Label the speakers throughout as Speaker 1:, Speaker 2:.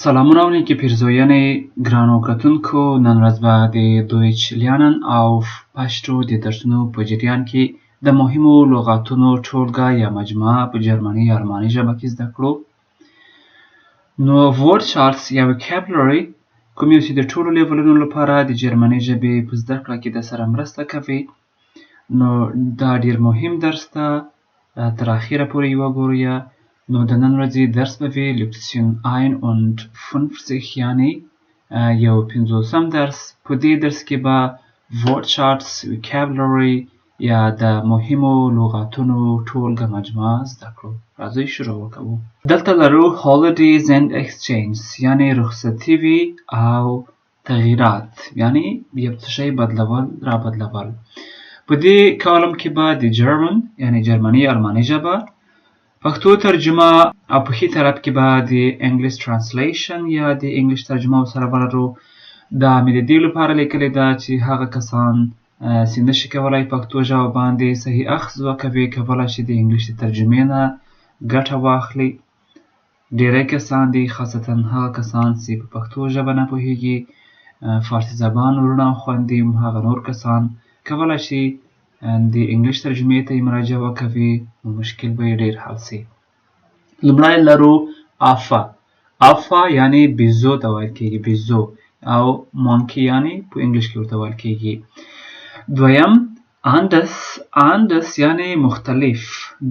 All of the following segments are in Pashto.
Speaker 1: سلامونه او نیکې پیرزوینې ګرانو کتونکو، نن ورځ به د Deutsch lernen auf Pashto د درسونو په جریان کې د مهمو لغاتونو ټولګه یا مجموعه په جرمني یا الماني ژبه کې زده کړو. نو Wortschatz یا vocabulary کوم یو چې د ټولو لیولونو لپاره د جرمني ژبې په زده کړه کې د سره مرسته کوي، نو دا ډیر مهم درس ده، تر اخره پورې یې وګورئ. نو د نن ورځې درس به وي Lektion 51، یعنی یو پنځوسم درس. په دې درس کې به Wortschatz vocabulary یا د مهمو لغاتونو ټولګه مجموعه زده کړو. راځئ شروع وکړو. دلته لرو holidays and exchanges، یعنی رخصتي وي او تغییرات، یعنی یو څه شی بدلول را بدلول. په دې column کې به د German یعنی جرمني الماني ژبه پښتو ترجمه او په ښي طرف کې به د English translation یا د English ترجمه سره ولرو. دا مې د دې لپاره لیکلې ده چې هغه کسان چې نشي کولای پښتو ژبه باندې صحیح اخذ وکوي، کولای شي د English د ترجمې نه ګټه واخلي. ډیری کسان دي، خاصتا هغه کسان چې په پښتو ژبه نه پوهیږي، فارسي زبان وروڼه او خویندې، هغه نور کسان کولای شي د English ترجمې ته یې مراجعه وکوي، نو مشکل به یې ډیر حل سي. لومړی لرو Affe. Affe یعنی بیزو ته ویل کیږي، بیزو او monkey یعنی په English کې ورته ویل کیږي. دویم anders. Anders یعنی مختلف،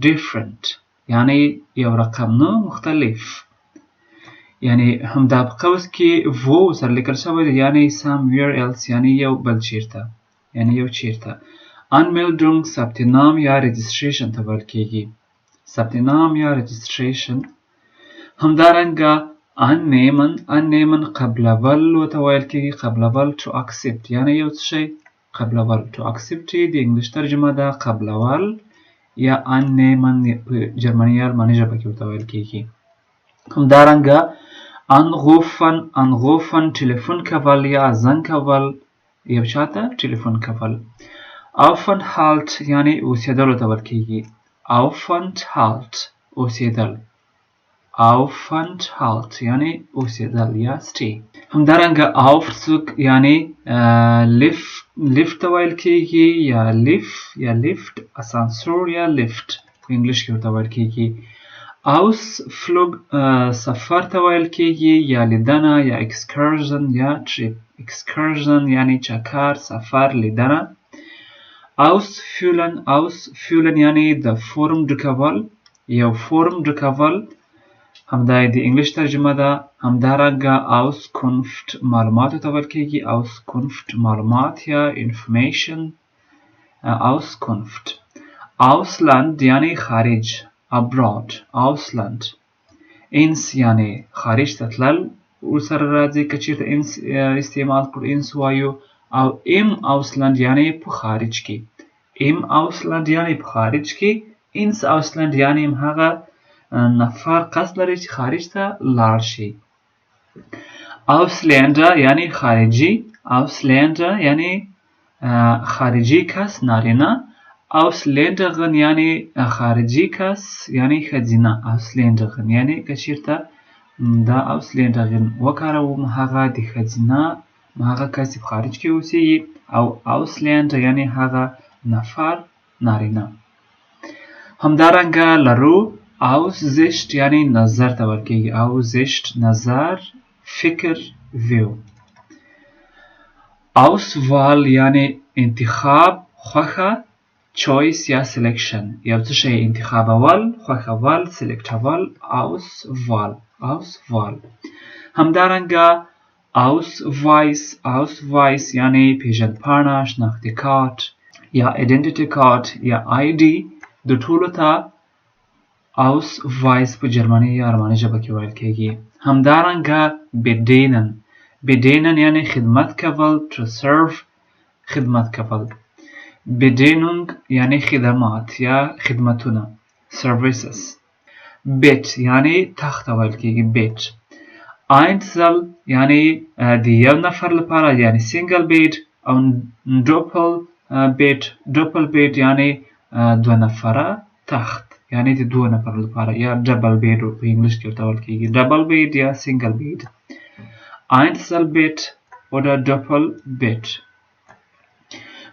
Speaker 1: different، یعنی یو رقم نه، مختلف. یعنی همدا په قوس کې wo سره لیکل شوی دی، یعنی somewhere else، یعنی یو بل چیرته، یعنی یو چیرته. Anmeldung ثبت نام یا registration ته ویل کیږي، ثبت نام یا registration. همدارنګه annehmen. Annehmen قبلول ورته ویل کیږي، قبلول to accept، یعنی یو څه شی قبلول. To accept د English ترجمه ده، قبلول یا annehmen په جرمني یا الماني ژبه کې ورته ویل کیږي. همدارنګه anrufen. Anrufen ټلیفون کول یا زنګ کول، یو چاته ټلیفون کول. Aufenthalt یعنی اوسېدلو ته ویل کیږي، Aufenthalt اوسېدل، Aufenthalt یعنی اوسېدل یا stay. همدارنګه Aufzug یعنی لیفت ته ویل کیږي، یا لیف یا lift، اسانسور یا lift په English کې ورته ویل کیږي. Ausflug سفر ته ویل کیږي یا لیدنه یا excursion یا trip. Excursion یعنی چکر، سفر، لیدنه. Ausfüllen. Ausfüllen یعنی د فورم ډکول، یو فورم ډکول، همدا د English ترجمه ده. همدارنګه Auskunft معلوماتو ته ویل کیږي، Auskunft معلومات یا information، Auskunft. Ausland یعنی خارج، abroad، Ausland. Ins یعنی خارج ته تلل ورسره راځي، که چیرته ins استعمال کړو، ins وایو. او im Ausland یعنی په خارج کې، im Ausland یعنی په خارج کې، ins Ausland یعنی هغه نفر قصد لري چې خارج ته لاړ شي. Ausländer یعنی خارجي، Ausländer یعنی خارجي کس نارینه، Ausländerin یعنی خارجي کس یعنی ښځینه. Ausländerin یعنی که چیرته دا Ausländerin وکاروم، هغه د ښځینه، هغه کس چې په خارج کې اوسیږي، او Ausländer یعنی هغه نفر نارینه. همدارنګه لرو Aussicht یعنی نظر ته ویل کیږي، Aussicht نظر، فکر، view. Auswahl یعنی انتخاب، خوښه، choice یا selection، یو څه شی انتخابول، خوښول، select ول، Auswahl، Auswahl. همدارنګه Ausweis. Ausweis یعنی پیژندپاڼه، شناختي کارت یا identity card یا ID، د ټولو ته Ausweis په جرمني یا الماني ژبه کې ویل کیږي. همدارنګه bedienen. Bedienen یعنی خدمت کول، to serve، خدمت کول. Bedienung یعنی خدمات یا خدمتونه، services. Bett یعنی تخت ته ویل کیږي، Bett. Einzel یعنی د یو نفر لپاره، یعنی single bed، او Doppelbett. Doppelbett یعنی دوه نفره تخت، یعنی د دوو نفرو لپاره، یا double bed په انګلیش کې ورته ویل کېږي، double bed یا single bed. Einzelbett oder Doppelbett.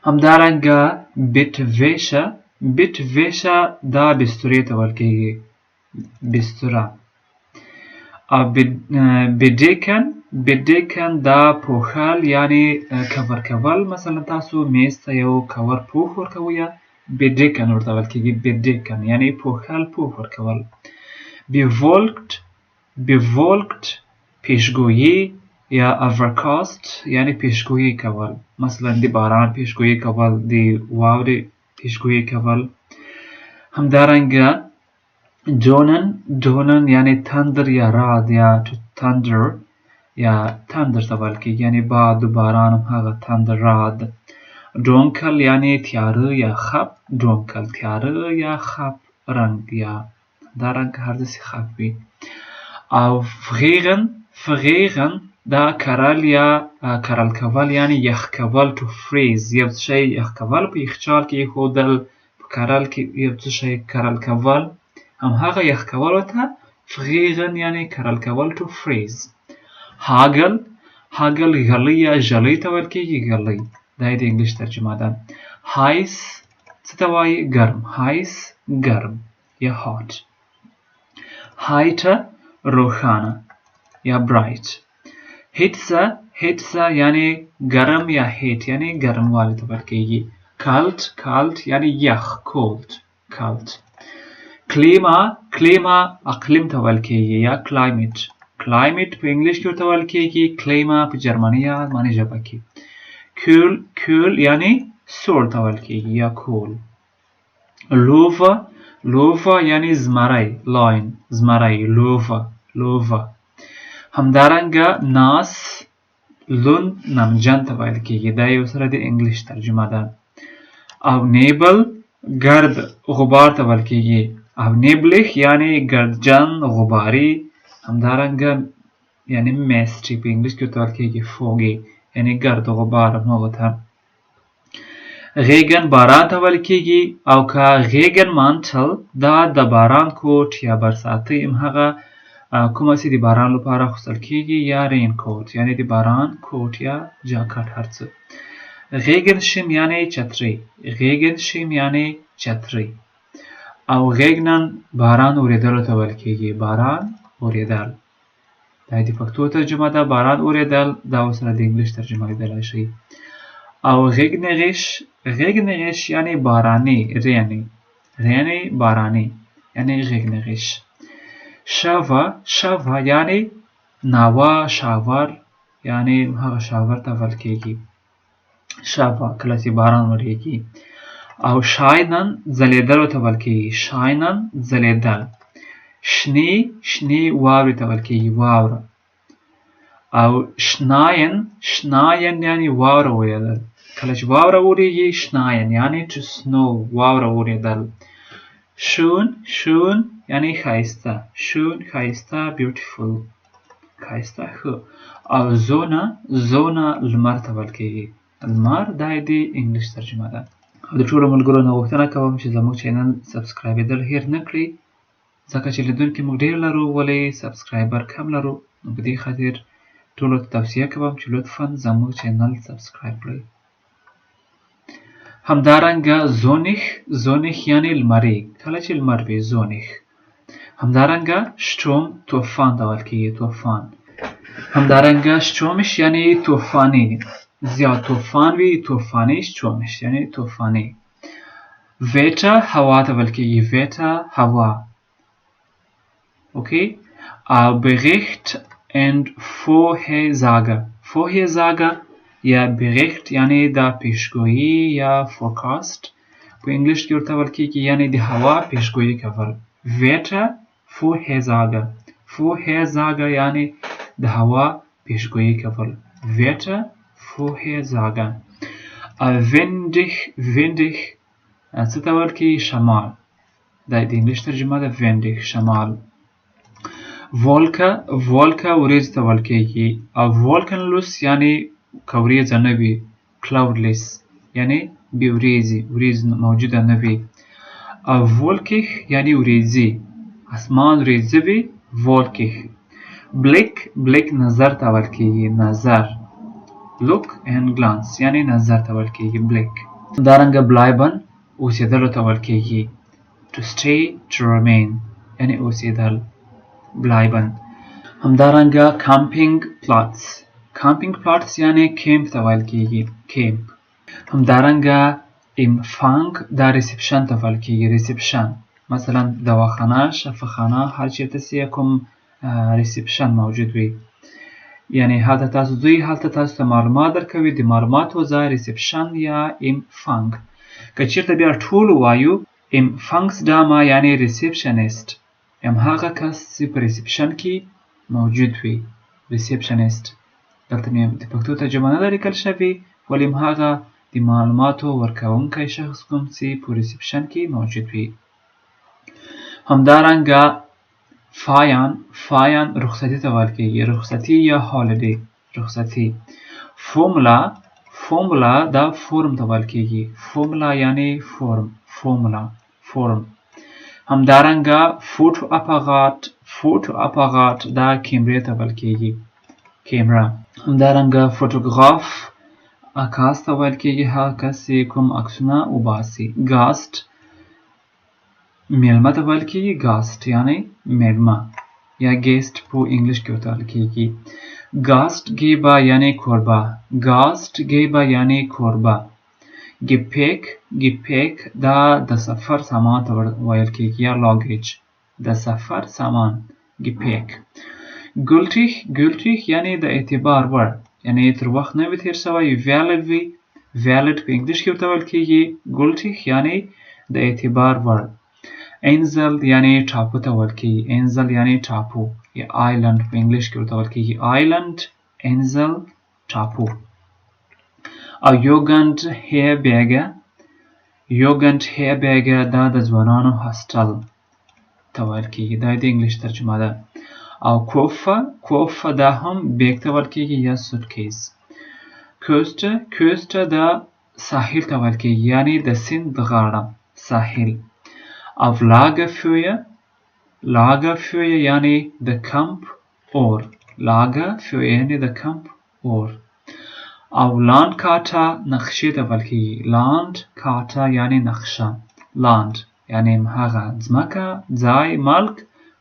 Speaker 1: همدارنګه Bettwäsche، Bettwäsche دا بسترې ته ویل کېږي، بستره. او bedecken، bedecken دا پوښل یعنی cover کول. مثلا تاسو میز ته یو cover پوښ ورکوئ، یا bedecken ورته ویل کېږي، bedecken یعنی پوښل، پوښ ورکول. bewölkt، bewölkt پیشگویی یا overcast یعنی پیشگویی کول، مثلا د باران پیشگویی کول، د واورې پیشگویی کول. همدارنګه donnern، donnern یعنی تندر یا رعد یا to thunder یا تندر ته ویل کېږي، یعنی باد و باران هم هغه تندر، رعد. dunkel یعنی تیاره یا خپ، dunkel تیاره یا خپ رنګ یا دا رنګ هر داسې خپ وي. او frieren، frieren دا کرل یا کرل کول یعنی یخ کول، to freeze یو څه شی یخ کول، په یخچال کې ایښودل، په کرل کې یو څه شی کرل کول، هم هغه یخ کول ورته frieren یعنی کرل کول، to freeze. Hagel، Hagel ږلۍ یا ږلۍ ته ویل کېږي، ږلۍ، دا یې د انګلیش ترجمه ده. heiß څه ته وایي؟ ګرم، heiß ګرم یا hot. heiter روښانه یا bright. Hitze، Hitze یعنی ګرم یا heat یعنی ګرموالي ته ویل کېږي. kalt، kalt یعنی یخ، cold، kalt. Klima، Klima اقلیم ته ویل کېږي یا climate، climate په انګلیش کې ورته ویل کېږي، Klima په جرمني یا الماني ژبه کې. kühl، kühl یعنی سوړ ته ویل کېږي یا cool. Löwe، Löwe یعنی زمری، lion زمری، Löwe، Löwe. همدارنګه nass لوند نمجن ته ویل کېږي، دا یو سره د انګلیش ترجمه ده. او Nebel ګرد غبار ته ویل کېږي، او neblig یعنی ګردجن غباري. همدارنګه یعنی misty په انګلیش کې ورته ویل کېږي، foggy یعنی ګرد غبار هماغه ته. Regen باران ته ویل کېږي، او که Regenmantel دا د باران کوټ یا برساتۍ هم هغه کومه چې د باران لپاره اغوستل کېږي، یا raincoat یعنی د باران کوټ یا جاکټ هر څه. Regenschirm یعنی چترۍ، Regenschirm یعنی چترۍ. او regnen باران اورېدلو ته ویل کېږي، باران اورېدل، دا د پښتو ترجمه ده، باران اورېدل، دا ورسره د انګلیش ترجمه لیدلی شئ. او regnerisch، regnerisch یعنی باراني، rainy، rainy باراني یعنی regnerisch. Schauer، Schauer یعنی ناوه، shower یعنی هغه shower ته ویل کېږي، Schauer کله چې باران ورېږي. او scheinen ځلېدلو ته ویل کېږي، scheinen ځلېدل. Schnee، Schnee واورې ته ویل کېږي، واوره. او schneien، schneien یعنی واوره اورېدل، کله چې واوره اورېږي schneien یعنی to snow واوره اورېدل. schön، schön یعنی ښایسته، schön ښایسته، beautiful ښایسته ښه. او Sonne، Sonne لمر ته ویل کېږي، لمر، دا یې د انګلیش ترجمه ده. او د ټولو ملګرو نه غوښتنه کوم چې زموږ channel subscribe ېدل هېر نه کړي، ځکه چې لیدونکي موږ ډېر لرو ولې subscriber کم لرو، نو په دې خاطر ټولو ته توصیه کوم چې لطفا زموږ channel subscribe کړئ. همدارنګه sonnig، sonnig یعنی لمری، کله چې لمر وي sonnig. همدارنګه Sturm طوفان ته ویل کېږي، طوفان. همدارنګه stürmisch یعنی طوفاني، زیات طوفان وي، طوفاني، stürmisch یعنی طوفاني. Wetter هوا ته ویل کېږي، Wetter هوا. okay. Bericht und Vorhersage، Vorhersage یا Bericht یعنی د پیشگویی یا forecast په انګلیش کې ورته ویل کېږي، یعنی د هوا پیشگویی کول. Wetter Vorhersage، Vorhersage یعنی د هوا پیشگویی کول، Wetter Vorhersage. Windig، windig څه ته ویل کېږي؟ شمال، دا د انګلیش ترجمه ده، windig شمال. Wolke، Wolke ورېځ ته ویل کېږي، او wolkenlos یعنی که ورېځه نه وي، cloudless یعنی بې ورېځې، ورېځ موجوده نه وي. او wolkig یعنی وریځي، اسمان وریځي وي، wolkig. Blick، Blick نظر ته ویل کیږي، نظر، look and glance یعنی نظر ته ویل کیږي، Blick. همدارنګه bleiben اوسېدلو ته ویل کیږي، to stay، to remain یعنی اوسېدل، bleiben. همدارنګه Campingplatz، Campingplatz یعنی کیمپ ته ویل کیږي، کیمپ. همدارنګه Empfang دا reception ته ویل کیږي، reception. مثلا دواخانه، شفاخانه، هر چیرته چې کوم reception موجود وي، یعنی هلته تاسو ځئ، هلته تاسو ته معلومات درکوي، د معلوماتو ځای reception یا Empfang. که چیرته بیا ټول وایو، Empfangsdame یعنی receptionist، هم هغه کس چې په reception کې موجود وي، receptionist. دلته مې د پښتو ترجمه نه ده لیکل شوې، ولې هم هغه د معلوماتو ورکوونکی شخص کوم چې په reception کې موجود وي. همدارنګه feiern، feiern رخصتي ته ویل کیږي، رخصتي یا holiday، رخصتي. Formular، Formular دا فورم ته ویل کیږي، Formular یعنی فورم، Formular، فورم. همدارنګه Fotoapparat، Fotoapparat دا کیمرې ته ویل کیږي، کیمره. همدارنګه Fotograf عکاس ته ویل کیږي، هغه کس چې کوم عکسونه وباسي. Gast میلمه ته ویل کیږي، Gast یعنی میلمه یا guest په انګلیش کې ورته ویل کیږي. Gastgeber یعنی کوربه، Gastgeber یعنی کوربه. Gepäck، Gepäck دا د سفر سامان ته ویل کیږي یا luggage، د سفر سامان، Gepäck. Gültig، gültig یعنی د اعتبار وړ، یعنی تر وخت نه وي تیر شوی، valid وي، valid په انګلیش کې ورته ویل کیږي. Gültig یعنی د اعتبار وړ. Insel یعنی ټاپو ته ویل کیږي، Insel یعنی ټاپو یا island په انګلیش کې ورته ویل کیږي، island، Insel، ټاپو. او Jugendherberge، Jugendherberge دا د ځوانانو hostel ته ویل کیږي، دا د انګلیش ترجمه ده. او Koffer، Koffer دا هم bag ته ویل کیږي یا suitcase. Küste، Küste دا ساحل ته ویل کیږي، یعنی د سیند غاړه، ساحل. او Lagerfeuer، Lagerfeuer یعنی د کمپ اور، Lagerfeuer یعنی د کمپ اور. او Landkarte نقشې ته ویل کیږي، Landkarte یعنی نقشه، Land یعنی هغه ځمکه، ځای، ملک،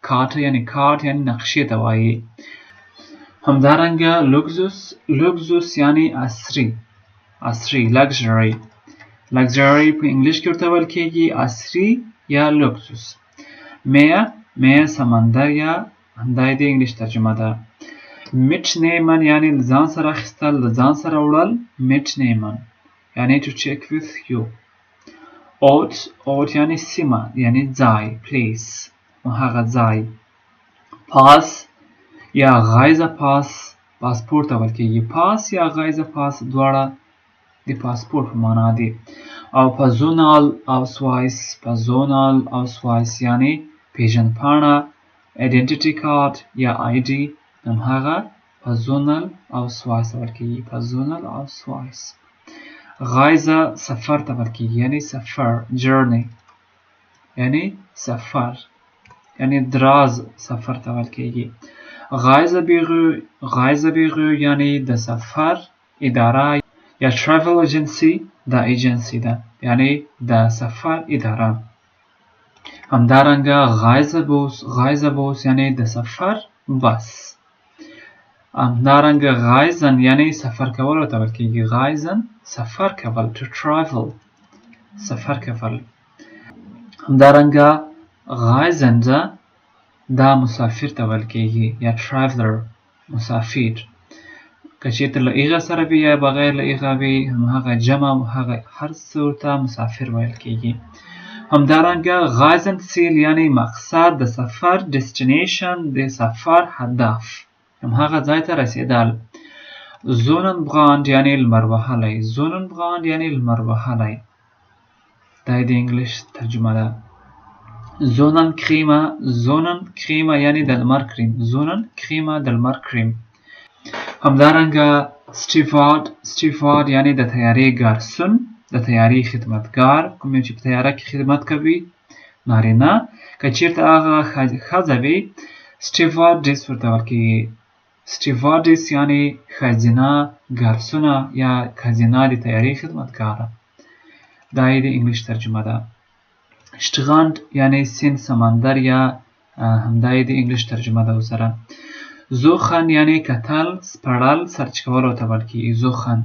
Speaker 1: Karte یعنی کارت یعنی نقشې ته وایي. همدارنګه Luxus، Luxus یعنی عصري، عصري، luxury، luxury په انګلیش کې ورته ویل کیږي، عصري یا Luxus. Meer، Meer سمندر یا همدا د انګلیش ترجمه ده. Mitnehmen یعنی له ځان سره اخیستل، له ځان سره وړل، mitnehmen یعنی to take with you. Ort، Ort یعنی سیمه، یعنی ځای، place، هغه ځای. Pass یا Reisepass پاسپورت ته ویل کیږي، Pass یا Reisepass دواړه د پاسپورت په معنا دي. او Personalausweis، Personalausweis یعنی پیژندپاڼه، identity card یا ID، هم هغه Personalausweis ته ویل کیږي، Personalausweis. Reise سفر ته ویل کیږي، یعنی سفر، journey یعنی سفر، یعنی دراز سفر ته ویل کیږي. Reisebüro، Reisebüro یعنی د سفر اداره یا travel agency، دا ایجنسی ده، یعنی د سفر اداره. همدارنګه Reisebus، Reisebus یعنی د سفر بس. همدارنګه reisen یعنی سفر کولو ته ویل کیږي، reisen سفر کول، to travel، سفر کول. همدارنګه Reisende دا مسافر ته ویل کیږي یا traveler، مسافر. که چیرته له هغه سره وي یا بغیر له هغه وي، هم هغه جمع او هغه هر څه ورته مسافر ویل کیږي. همدارنګه Reiseziel یعنی مقصد د سفر، destination، د سفر هدف، هم هغه ځای ته رسیدل. Sonnenbrand یعنی لمر وهلی، Sonnenbrand یعنی لمر وهلی، دا د انګلیش ترجمه ده. Sonnencreme، Sonnencreme یعنی د لمر کریم، Sonnencreme د لمر کریم. همدارنګه Steward، Steward یعنی د طیارې ګارسون، د طیارې خدمتګار، کوم یو چې په طیاره کې خدمت کوي. نارینه. که چیرته هغه ښځه وي Stewardess ورته ویل کیږي. Stewardess یعنی ښځینه ګارسونه یا ښځینه د طیارې خدمتګاره. دا یې د انګلیش ترجمه ده. Strand یعنی سیند، سمندر یا همدا یې د انګلیش ترجمه ده ورسره. Suchen یعنی کتل، سپړل، search کولو ته ویل کیږي suchen.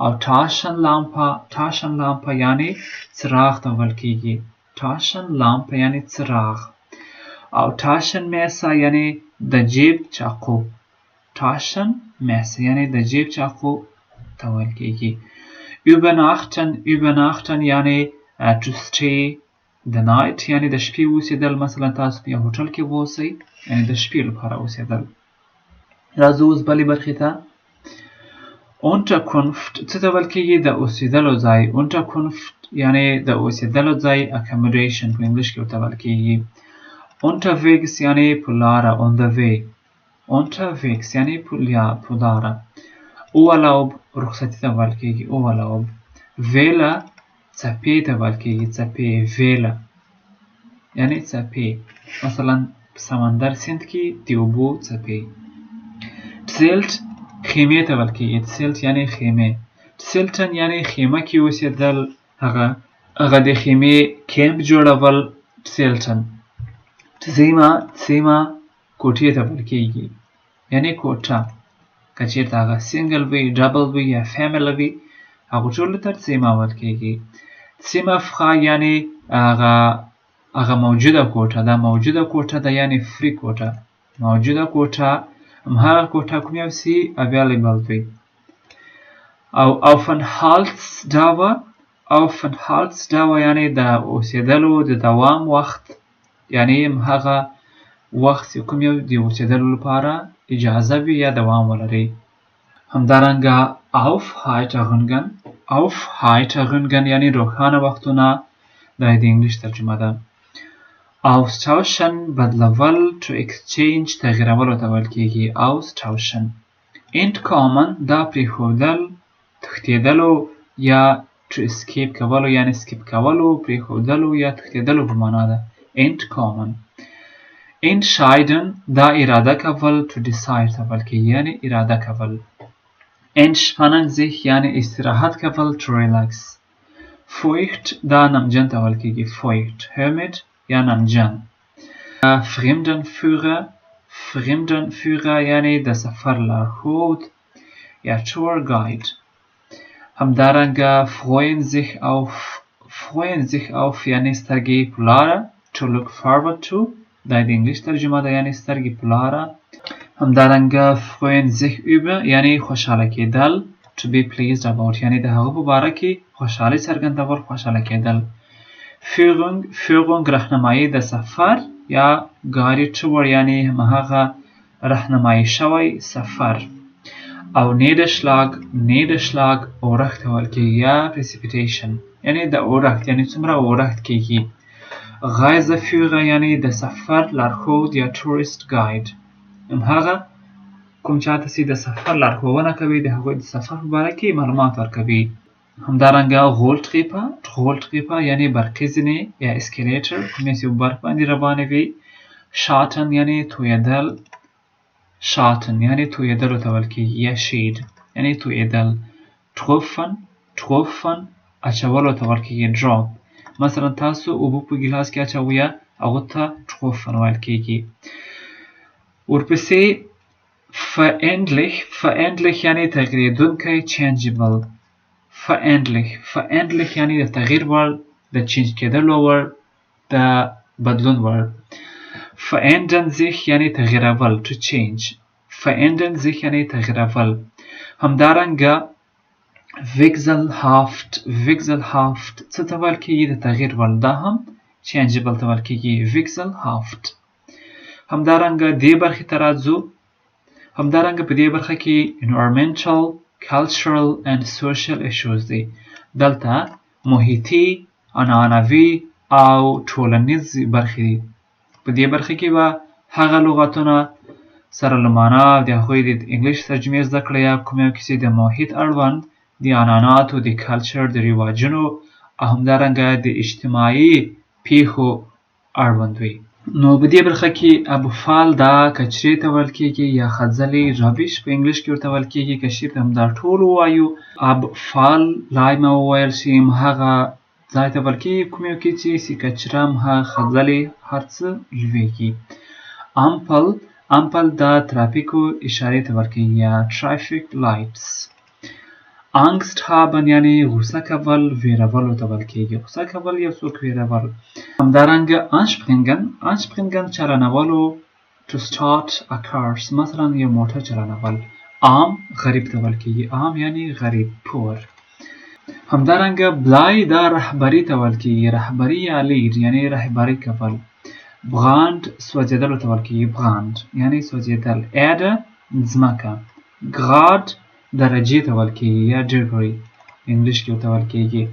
Speaker 1: او Taschenlampe، Taschenlampe یعنی څراغ ته ویل کیږي. Taschenlampe یعنی څراغ. او Taschenmesser یعنی د جیب چاقو. Taschenmesser یعنی د جیب چاقو ته ویل کیږي. Übernachten، übernachten یعنی to stay the night یعنی د شپې اوسېدل. مثلا تاسو په یو هوټل کې واوسئ، یعنی د شپې لپاره اوسېدل. راځو اوس بلې برخې ته. Unterkunft څه ته ویل کیږي؟ د اوسېدلو ځای. Unterkunft یعنی د اوسېدلو ځای، accommodation په انګلیش کې ورته ویل کیږي. Unterwegs یعنی په لاره، on the way. Unterwegs یعنی په لاره. Urlaub رخصتي ته ویل کیږي، Urlaub. Welle څپې ته ویل کیږي، څپې، Welle یعنی څپې. مثلا په سمندر سیند کې د اوبو څپې. Zelt خیمې ته ویل کیږي، Zelt یعنی خیمې. Zelten یعنی خیمه کې اوسېدل، هغه د خیمې کیمپ جوړول، Zelten. Zimmer، Zimmer کوټې ته ویل کیږي، یعنی کوټه. که چیرته هغه single وي، double وي یا family وي، هغو ټولو ته Zimmer ویل کیږي. Zimmerfrei یعنی هغه موجوده کوټه، دا موجوده کوټه ده یعنی free کوټه. موجوده کوټه هم هغه کوټه کوم یو چې available وي. او Aufenthaltsdauer، Aufenthaltsdauer یعنی د اوسېدلو د دوام وخت، یعنی هم هغه وخت چې کوم یو د اوسېدلو لپاره اجازه وي یا دوام ولري. همدارنګه Aufheiterungen، Aufheiterungen یعنی روښانه وختونه، دا د انګلیش ترجمه ده. Austauschen بدلول، to exchange تغییرولو ته ویل کیږي، austauschen. Entkommen دا پرېښودل، تښتېدلو یا to escape کولو، یعنی skip کولو، پرېښودلو یا تښتېدلو په معنا ده، entkommen. Entscheiden دا اراده کول، to decide ته ویل کیږي، یعنی اراده کول. Entspannen sich یعنی استراحت کول، to relax. Feucht دا نمجن ته ویل کیږي، feucht، humid یا نمجن. Fremdenführer، Fremdenführer یعنی د سفر لارښود یا tour guide. همدارنګه freuen sich auf، freuen sich auf یعنی سترګې په لاره، to look forward to، دا د انګلیش ترجمه ده، یعنی سترګې په لاره. همدارنګه freuen sich über یعنی خوشحاله کېدل، to be pleased about یعنی د هغه په باره کې خوشحالي څرګندول، خوشحاله کېدل. Führung، Führung رهنمایي د سفر یا guided tour یعنی هغه رهنمایي شوی سفر. او Niederschlag، Niederschlag اورښت ته ویل کیږي یا precipitation یعنی د اورښت، یعنی څومره اورښت کیږي. Reiseführer یعنی د سفر لارښود یا tourist guide، هم هغه کوم چاته چې د سفر لارښوونه کوي، د هغوی د سفر په باره کې معلومات ورکوي. همدارنګه Rolltreppe، Rolltreppe یعنی برقي زینې یا escalator کومې چې په برق باندې روانې وي. Schatten یعنی تویدل، Schatten یعنی تویدلو ته ویل کیږي یا shade یعنی تویدل. Tropfen، tropfen اچولو ته ویل کیږي، drop. مثلا تاسو اوبه په ګیلاس کې اچوئ، هغه ته tropfen ویل کیږي. ورپسې veränderlich، veränderlich یعنی تغییرېدونکی، changeable. Veränderlich، veränderlich یعنی د تغییر وړ، د change کېدلو وړ، د بدلون وړ. Verändern sich یعنی تغییرول، to change. Verändern sich یعنی تغییرول. همدارنګه wechselhaft، wechselhaft څه ته ویل کیږي؟ د تغییر وړ، دا هم changeable ته ویل کیږي، wechselhaft. همدارنګه دې برخې ته راځو. همدارنګه په دې برخه کې environmental، cultural and social issues دی. دلته محیطي، عنعنوي او ټولنیز برخې دي. په دې برخه کې به هغه لغتونه سره له معنا د هغوی د انګلیش ترجمې زده کړئ، یا کوم یو کې چې د محیط اړوند، د عنعناتو، د culture، د رواجونو او همدارنګه د اجتماعي پیښو اړوند وي. نو په دې برخه کې Abfall دا کچرې ته ویل کېږي یا خځلې، rubbish په انګلیش کې ورته ویل کېږي. که چېرته هم دا ټول ووایو، Abfallräume وویل شي، هم هغه ځای ته ویل کېږي کوم یو کې چې کچره، هم هغه خځلې هر څه لوېږي. Ampel، Ampel دا ترافیکو اشارې ته ویل کېږي یا traffic lights. Angst haben یعنی غوسه کول، ویرولو ته ویل کېږي، غوسه کول یو څوک ویرول. همدارنګه anspringen، anspringen چلنولو، to start a car، مثلا یو موټر چلنول. Arm غریب ته ویل کېږي، arm یعنی غریب، poor. همدارنګه Blei دا رهبري ته ویل کېږي، رهبري یا lead یعنی رهبري کول. Brand سوځېدلو ته ویل کېږي، Brand یعنی سوځېدل. Erde ځمکه. Grad درجې ته ویل کېږي یا degree انګلیش کې ورته ویل کېږي.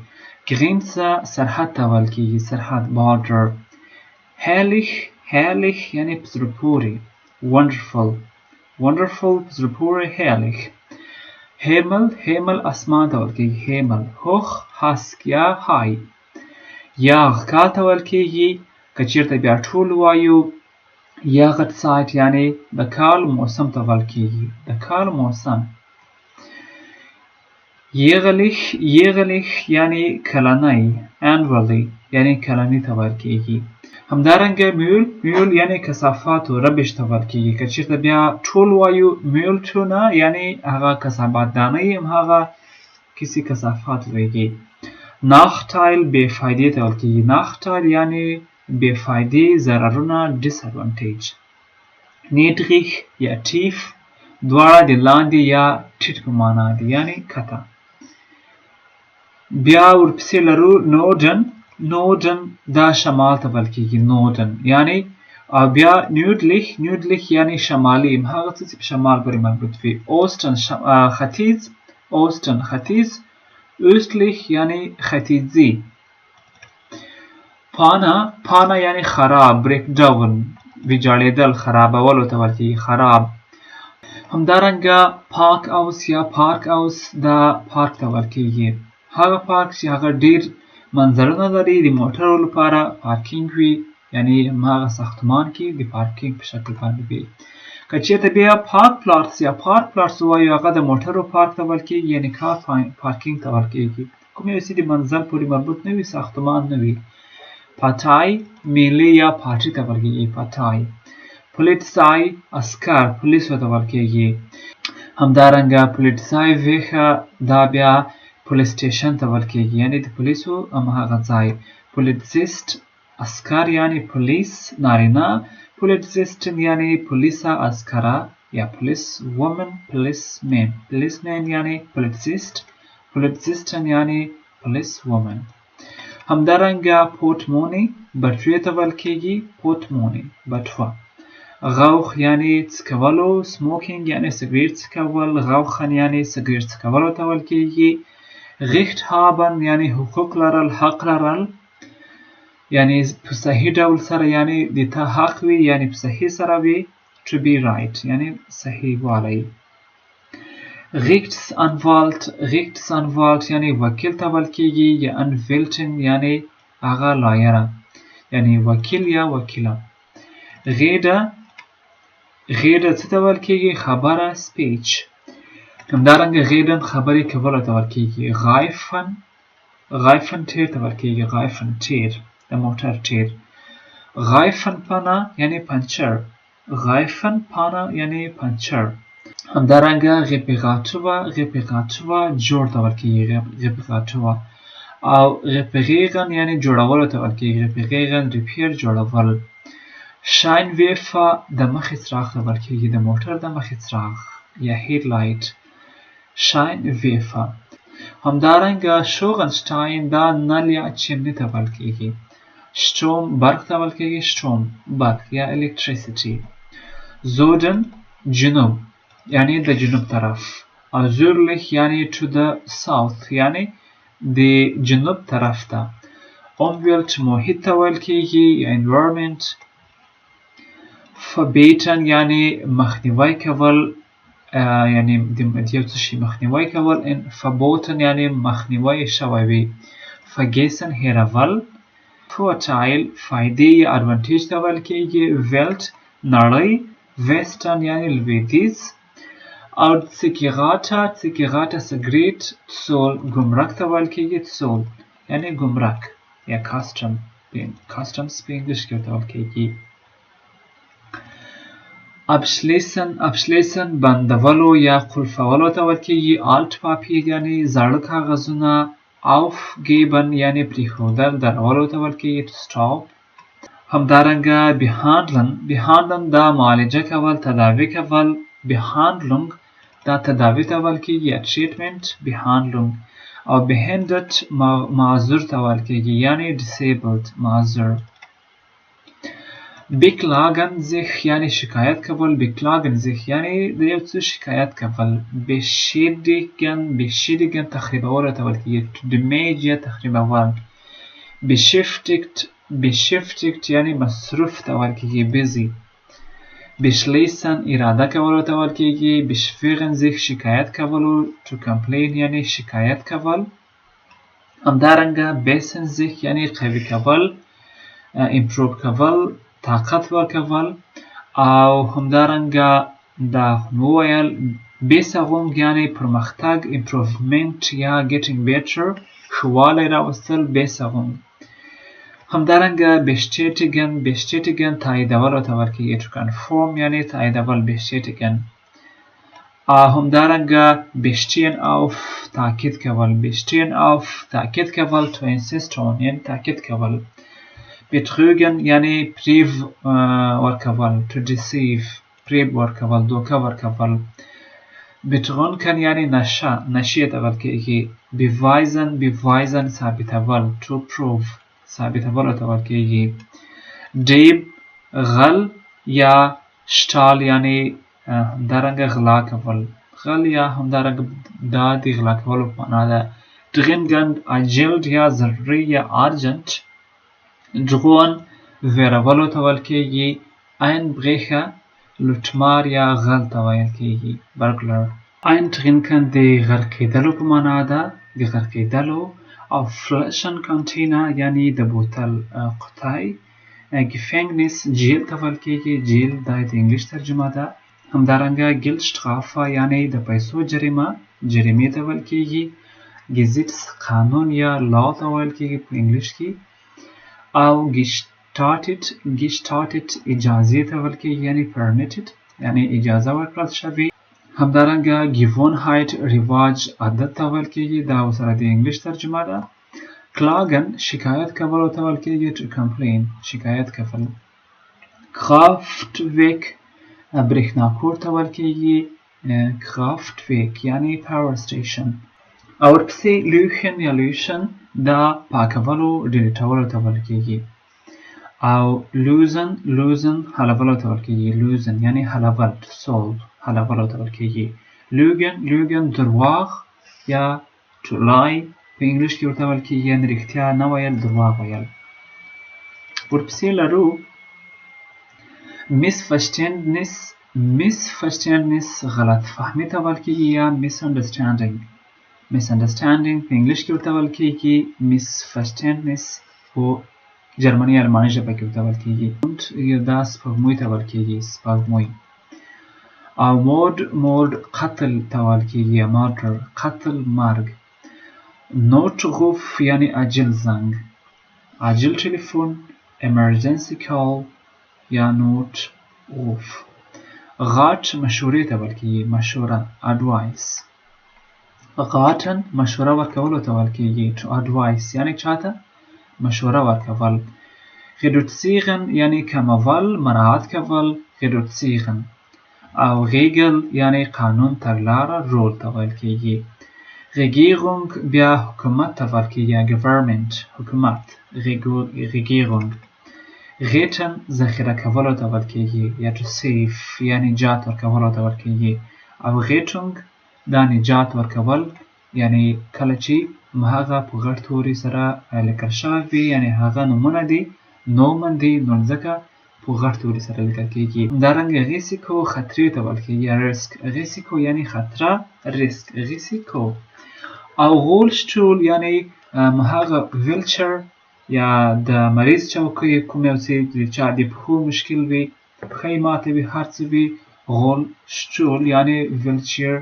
Speaker 1: Grenze سرحد ته ویل کېږي، سرحد، border. Herrlich، herrlich یعنی په زړه پورې، wonderful، wonderful په زړه پورې، herrlich. Himmel، Himmel اسمان ته ویل کېږي، Himmel. Hoch هسک یا high. Jahr کال ته ویل کېږي. که چېرته بیا ټول وایو، Jahreszeit یعنی د کال موسم ته ویل کېږي، د کال موسم. Jährlich، jährlich یعنی کلنی، annually یعنی کلنی ته ویل کېږي. همدارنګه Müll، Müll یعنی کثافاتو، rubbish ته ویل کېږي. که چېرته بیا ټول وایو، Mülltonne یعنی هغه کثافات دانۍ، هم هغه کسي کثافات لوېږي. Nachteil بې فایدې ته ویل کېږي، Nachteil یعنی بې فایدې، ضررونه، disadvantage. Niedrig یا tief دواړه د لاندې یا ټیټ په معنا دي، یعنی کته. بیا ورپسې لرو Norden، Norden دا شمال ته ویل کېږي، Norden یعنی. او بیا nördlich، nördlich یعنی شمالي، هغه څه چې په شمال پورې مربوط وي. Osten ختیځ، Osten ختیځ، östlich یعنی ختیځي. Panne، Panne یعنی خراب، breakdown، ویجاړېدل، خرابولو ته ویل کېږي، خراب. همدارنګه Parkhaus یا Parkhaus دا پارک ته ویل کېږي، هغه پارک چې هغه ډیر منظرونه لري، د موټرو لپاره پارکینګ وي، یعنی هغه ساختمان کې د پارکینګ په شکل باندې وي. که چېرته بیا Parkplatz یا Parkplatz ووایو، هغه د موټرو پارک ته ویل کېږي، یعنی car parking ته ویل کېږي، کوم یو چې د منزل پورې مربوط نه وي، ساختمان نه وي. Partei میلې یا پارټي ته ویل کېږي، Partei. Polizei عسکر، پولیسو ته ویل کېږي. همدارنګه Polizeiwache دا بیا police station ته ویل کېږي، یعنی د پولیسو هغه ځای. Polizist عسکر یعنی پولیس نارینه، Polizistin یعنی پولیسه عسکره یا police woman، policeman، policeman یعنی Polizist، Polizistin یعنی police woman. همدارنګه Portemonnaie بټوې ته ویل کېږي، Portemonnaie بټوه. Rauch یعنی څکولو، smoking یعنی سګریټ څکول، rauchen یعنی سګریټ څکولو ته ویل کېږي. Recht haben یعنی حقوق لرل، حق لرل، یعنی په صحیح ډول سره، یعنی د تا حق وي، یعنی په صحیح سره وي، to be right یعنی صحیح والی. Rechtsanwalt، Rechtsanwalt یعنی وکیل ته ویل کېږي یا Anwältin یعنی هغه lawyer ه، یعنی وکیل یا وکیله. Rede، Rede څه ته ویل کېږي؟ خبره، speech. همدارنګه reden خبرې کولو ته ویل کېږي. Reifen، Reifen ټیر ته ویل کېږي، Reifen ټیر، د موټر ټیر. Reifenpanne یعنی پنچر، Reifenpanne یعنی پنچر. همدارنګه Reparatur، Reparatur جوړ ته ویل کېږي، Reparatur. او reparieren یعنی جوړولو ته ویل کېږي، reparieren، repair جوړول. Scheinwerfer د مخې څراغ ته ویل کېږي، د موټر د مخې څراغ یا headlight، Scheinwerfer. همدارنګه Schornstein دا نل یا chimney ته ویل کېږي. Strom برق ته ویل کېږي، Strom برق یا electricity. Süden جنوب یعنی د جنوب طرف، او südlich یعنی to the south یعنی د جنوب طرف ته. Umwelt محیط ته ویل کېږي یا environment. Verbieten یعنی مخنیوی کول، یعنی د یو څه شي مخنیوی کول. verboten یعنی مخنیوی شوی وي. Vergessen هېرول. Vorteil فایدې یا advantage ته ویل کېږي. Welt نړۍ، Westen یعنی لویدیځ. او Zigarette، Zigarette سګریټ. Zoll ګمرک ته ویل کېږي. Zoll یعنی ګمرک یا custom، customs په انګلیش کې ورته ویل کېږي. Abschließen، abschließen بندولو یا قلفولو ته ویل کېږي. Altpapier یعنی زاړه کاغذونه. Aufgeben یعنی پرېښودل، درولو ته ویل کېږي، to stop. همدارنګه behandeln، behandeln دا معالجه کول، تداوي کول. Behandlung دا تداوي ته ویل کېږي یا treatment، Behandlung. او behindert معذور ته ویل کېږي، یعنی disabled، معذور. Beklagen sich یعنی شکایت کول. Beklagen sich یعنی د یو څه شکایت کول. Beschädigen، beschädigen تخریبولو ته ویل کېږي، to damage یا تخریبول. Beschäftigt، beschäftigt یعنی مصروف ته ویل کېږي، busy. Beschließen اراده کولو ته ویل کېږي. Beschweren sich شکایت کولو، to complain یعنی شکایت کول. همدارنګه bessern sich یعنی قوي کول، improve کول، طاقت ورکول. او همدارنګه دا وویل Besserung یعنی پرمختګ، improvement یا getting better، ښه والی راوستل، Besserung. همدارنګه bestätigen، bestätigen تاییدولو ته ویل کېږي، to confirm یعنی تاییدول، bestätigen. همدارنګه bestehen auf تاکید کول، bestehen auf تاکید کول، to insist on یعنی تاکید کول. Betrügen یعنی فریب ورکول، to deceive، فریب ورکول، دوکه ورکول. Betrunken یعنی نشه، نشې ته ویل کېږي. Beweisen، beweisen ثابتول، to prove، ثابتولو ته ویل کېږي. Dieb غل یا Stahl یعنی همدارنګه غلا کول، غل یا همدارنګه دا د غلا کولو په معنا ده. Dringend عاجل یا ضروري یا urgent. Drohen ویرولو ته ویل کېږي. Einbrecher لوټمار یا غل ته ویل کېږي، burglar. Eintrinken د غرقېدلو په معنا ده، د غرقېدلو. او Flaschencontainer یعنی د بوتل قطۍ. Gefängnis jail ته ویل کېږي، jail دا د انګلیش ترجمه ده. همدارنګه Geldstrafe یعنی د پیسو جریمه، جریمې ته ویل کېږي. Gesetz قانون یا law ته ویل کېږي په انګلیش کې. او gestattet، gestattet اجازې ته ویل کېږي، یعنی permitted، یعنی اجازه ورکړل شوې. همدارنګه Gewohnheit رواج، عادت ته ویل کېږي، دا ورسره د انګلیش ترجمه ده. Klagen شکایت کولو ته ویل کېږي، to complain شکایت کول. Kraftwerk برېښناکور ته ویل کېږي، Kraftwerk یعنی power station. او ورپسې löschen یا löschen دا پاکولو، delete ولو ته ویل کېږي. او lösen، lösen حلولو ته ویل کېږي، lösen یعنی حلول، to solve، حلولو ته ویل کېږي. Lügen، lügen درواغ یا to lie په انګلیش کې ورته ویل کېږي، یعنی رښتیا نه ویل، درواغ ویل. ورپسې لرو Missverständnis، Missverständnis غلط فهمي ته ویل کېږي یا misunderstanding، misunderstanding په انګلیش کې ورته ویل کېږي، Missverständnis په جرمني الماني ژبه کې ورته ویل کېږي. دا سپوږمۍ ته ویل کېږي، سپوږمۍ. او Mord، Mord قتل ته ویل کېږي یا murder، قتل، مرګ. Notruf یعنی عاجل زنګ، عاجل ټلیفون، emergency call یا Notruf. Rat مشورې ته ویل کېږي، مشوره، advice. Raten مشوره ورکولو ته ویل کېږي، to advise یعنی چاته مشوره ورکول. Reduzieren یعنی کمول، مراعات کول، reduzieren. او Regel یعنی قانون، تګلاره، rule ته ویل کېږي. Regierung بیا حکومت ته ویل کېږي یا government، حکومت، Regierung. Retten ذخیره کولو ته ویل کېږي یا to save یا نجات ورکولو ته ویل کېږي. او Rettung دا نجات ورکول، یعنی کله چې هغه په غټ توري سره لیکل شوی وي، یعنی هغه نومونه دي، Nomen دي، نو ځکه په غټ توري سره لیکل کېږي. همدارنګه Risiko خطرې ته ویل کېږي یا risk، Risiko یعنی خطره، risk، Risiko. او Rollstuhl یعنی هغه ویلچر یا د مریض چوکۍ، کوم یو چې د چا د پښو مشکل وي، پښه یې ماته وي، هر څه وي، Rollstuhl یعنی ویلچیر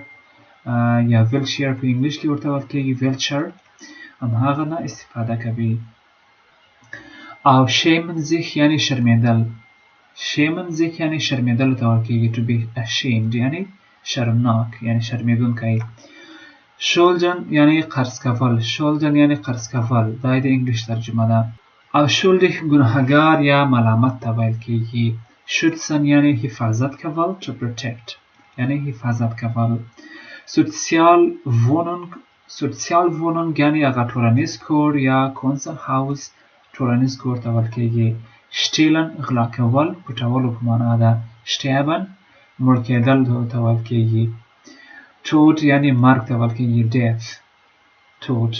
Speaker 1: یا wheelchair په انګلیش کې ورته ویل کېږي wheelchair، هم هغه نه استفاده کوي. او schämen sich یعنی شرمېدل، schämen sich یعنی شرمېدلو ته ویل کېږي، to be ashamed یعنی شرمناک یعنی شرمېدونکی. schulden یعنی قرض کول، schulden یعنی قرض کول، دا د انګلیش ترجمه ده. او schuldig ګناهګار یا ملامت ته ویل کېږي. schützen یعنی حفاظت کول، to protect یعنی حفاظت کول. Sozialwohnung، Sozialwohnung یعنی هغه ټولنیز کور یا council house، ټولنیز کور ته ویل کېږي. stehlen غلا کول، پټولو په معنا ده. sterben مړ کېدل ته ویل کېږي. Tod یعنی مرګ ته ویل کېږي، death، Tod.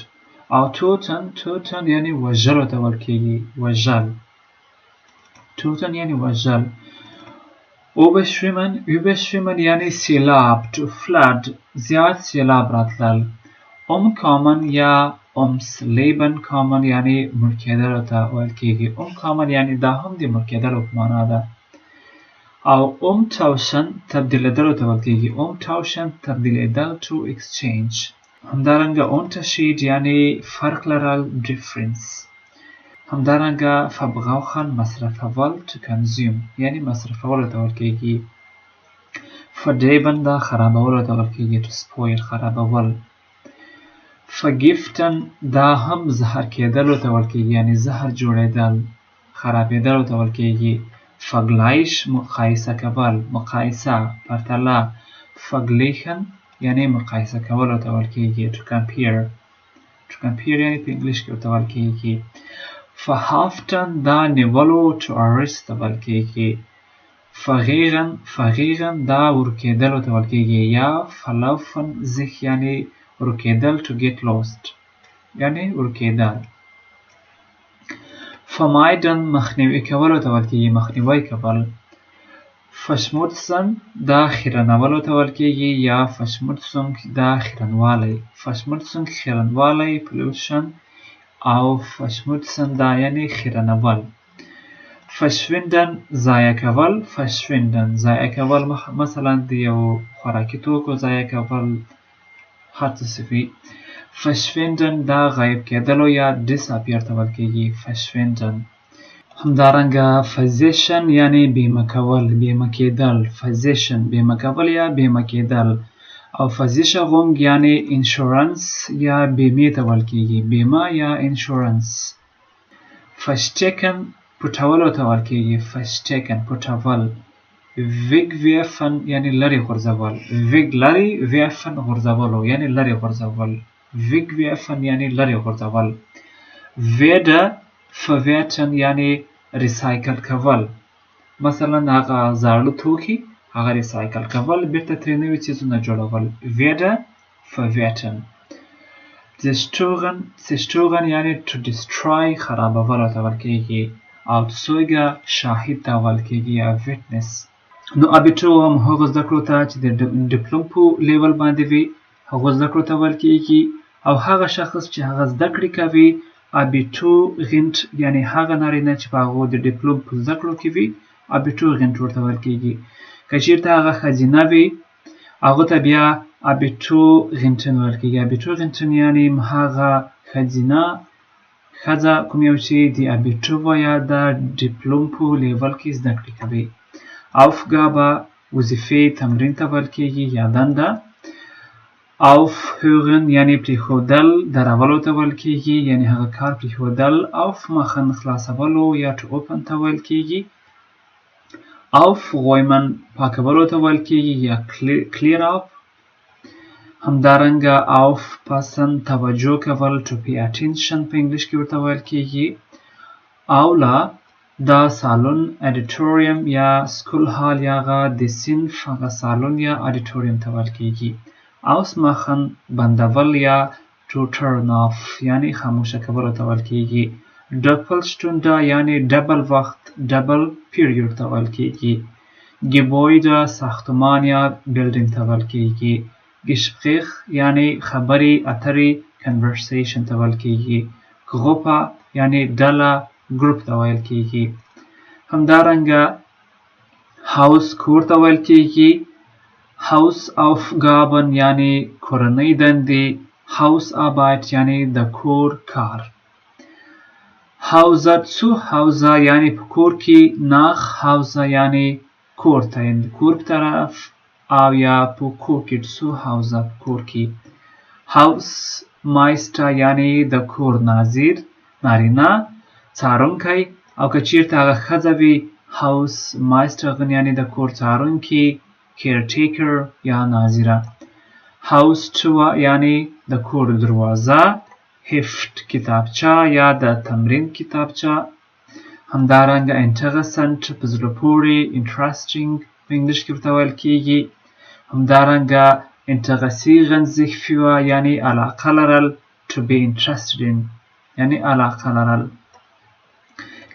Speaker 1: او töten، töten یعنی وژلو ته ویل کېږي، وژل، töten یعنی وژل. Überschwemmen، überschwemmen یعنی سیلاب، to flood، زیات سیلاب راتلل. Umkommen یا ums Leben kommen یعنی مړ کېدلو ته ویل کېږي. Umkommen یعنی دا هم د مړ کېدلو په معنا ده. او umtauschen تبدیلېدلو ته ویل کېږي، umtauschen تبدیلېدل، to exchange. همدارنګه Unterschied یعنی فرق لرل، difference. همدارنګه verbrauchen مصرفول، to consume یعنی مصرفولو ته ویل کېږي. verderben دا خرابولو ته ویل کېږي، to spoil خرابول. Vergiften دا هم زهر کېدلو ته ویل کېږي، یعنی زهر جوړېدل، خرابېدلو ته ویل کېږي. Vergleich مقایسه کول، مقایسه، پرتله. Vergleichen یعنی مقایسه کولو ته ویل کېږي، to compare، to compare یعنی په انګلیش کې ورته ویل کېږي. Verhaften دا نیولو، to arrest ته ویل کېږي. Verirren، verirren دا ورکېدلو ته ویل کېږي، یا verlaufen sich یعنی ورکېدل، to get lost یعنی ورکېدل. Vermeiden مخنیوي کولو ته ویل کېږي، مخنیوی کول. Verschmutzen دا خیرنولو ته ویل کېږي، یا Verschmutzung دا خیرنوالی، Verschmutzung خیرنوالی، pollution، او Verschmutzen دا یعنی خیرنول. Verschwinden ضایع کول، verschwinden ضایع کول، مثلا د یو خوراکي توکو ضایع کول، هر څه وي. Verschwinden دا غایب کېدلو یا disappear ته ویل کېږي، verschwinden. همدارنګه versichern یعنی بیمه کول، بیمه کېدل، versichern بیمه کول یا بیمه کېدل. او Versicherung یعنی insurance یا بیمې ته ویل کېږي، بیمه یا insurance. Verstecken پټولو ته ویل کېږي، verstecken پټول. Wegwerfen یعنی لرې غورځول، weg لرې، werfen غورځولو یعنی لرې غورځول، wegwerfen یعنی لرې غورځول. Wieder verwerten یعنی recycle کول، مثلا هغه زاړه توکي هغه recycle کول، بیرته ترې نوي څیزونه جوړول، wieder verwerten. Zerstören، zerstören یعنی to destroy خرابولو ته ویل کېږي. او Zeuge شاهد ته ویل کېږي یا witness. نو Abitur هم هغو زده کړو ته چې د ډیپلوم په level باندې وي هغو زده کړو ته ویل کېږي. او هغه شخص چې هغه زده کړې کوي Abiturient یعنی هغه نارینه چې په هغو د ډیپلوم په زده کړو کې وي Abiturient ورته ویل کېږي. که چېرته هغه ښځینه وي هغه ته بیا Abiturientin ویل کېږي. Abiturientin یعنی هغه ښځینه ښځه کوم یو چې د Abitur یا د ډیپلوم په level کې زده کړې کوي. Aufgabe وظیفې تمرین ته ویل کېږي یا دنده. Aufhören یعنی پرېښودل، درولو ته ویل کېږي، یعنی هغه کار پرېښودل. Aufmachen خلاصولو یا to open ته ویل کېږي. Aufräumen پاکولو ته ویل کېږي یا clear up. همدارنګه aufpassen توجه کول، to pay attention په انګلیش کې ورته ویل کېږي. Aula دا سالون، auditorium یا school hall یا هغه د صنف هغه سالون یا auditorium ته ویل کېږي. Ausmachen بندول یا to turn off یعنی خاموشه کولو ته ویل کېږي. Doppelstunde یعنی double وخت، double period ته ویل کېږي. Gebäude ساختمان یا building ته ویل کېږي. Gespräch یعنی خبرې اترې، conversation ته ویل کېږي. Gruppe یعنی ډله، ګروپ ته ویل کیږي. همدارنګه Haus کور ته ویل کیږي. Hausaufgaben یعنی کورنۍ دندې، Hausarbeit یعنی د کور کار. Hause zu Hause یعنی په کور کې، nach Hause یعنی کور ته، یعنی د کور په طرف او یا په کور کې، zu Hause په کور کې. Hausmeister یعنی د کور ناظر، نارینه، څارونکی، او که چیرته هغه ښځه وي Hausmeisterin یعنی د کور څارونکي، caretaker یا ناظره. Haustür یعنی د کور دروازه، Heft کتابچه یا د تمرین کتابچه. همدارنګه interessant په زړه پورې، interesting په انګلیش کې ورته ویل کیږي. همدارنګه interessieren sich für یعنی علاقه لرل، to be interested in یعنی علاقه لرل.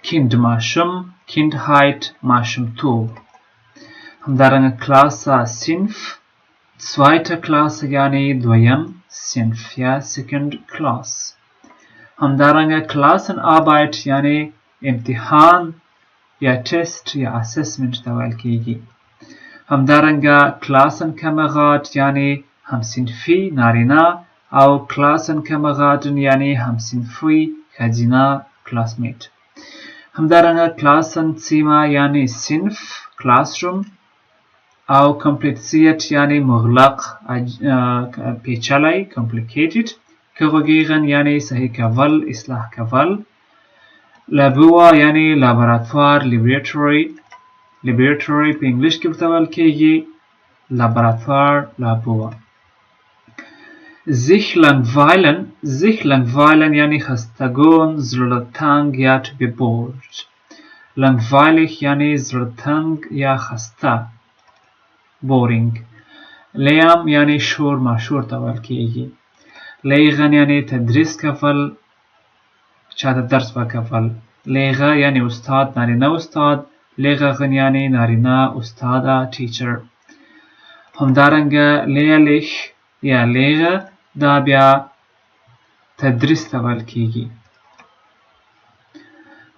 Speaker 1: Kind ماشوم، Kindheit ماشومتوب. همدارنګه Klasse صنف، zweite Klasse یعنی دویم صنف یا second class. همدارنګه Klassenarbeit یعنی امتحان یا ټیسټ یا assessment ته ویل کیږي. همدارنګه Klassenkamerad یعنی همصنفي نارینه او Klassenkameradin یعنی همصنفي ښځینه، classmate. همدارنګه Klassenzimmer یعنی صنف، classroom، او kompliziert یعنی مغلق، پیچلی، complicated. Korrigieren یعنی صحیح کول، اصلاح کول. Labor یعنی لابراتوار، laboratory، laboratory په انګلیش کې ورته ویل کیږي لابراتوار، Labor. Sich langweilen، sich langweilen یعنی خستګون، زړه تنګ یا to be bored. Langweilig یعنی زړه تنګ یا خسته، boring. Lärm یعنی شور ماشور ته ویل کیږي. Lehren یعنی تدریس کول، چاته درس ورکول. Lehrer یعنی استاد، نارینه استاد، Lehrerin یعنی نارینه استاده، teacher. همدارنګه lehrlich یا Lehre دا بیا تدریس ته ویل کیږي.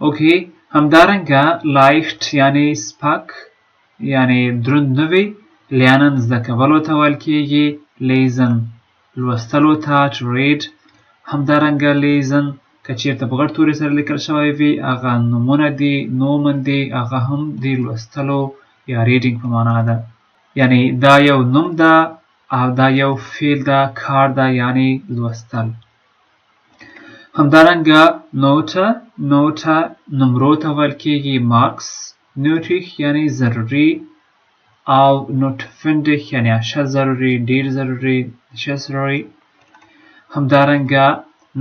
Speaker 1: Okay، همدارنګه leicht یعنی سپک، یعنی دروند نه وي. Lernen زده کولو ته ویل کیږي. Lesen لوستلو ته، to read. همدارنګه lesen که چیرته په غټ توري سره لیکل شوی وي هغه نومونه دي، Nomen دي، هغه هم د لوستلو یا reading په معنا ده. یعنی دا یو نوم ده او دا یو فعل ده، کار ده، یعنی لوستل. همدارنګه Note، Note نمرو ته ویل کیږي، marks. Nötig یعنی ضروري او notwendig یعنی اشد ضروري، ډیر ضروري، necessary. همدارنګه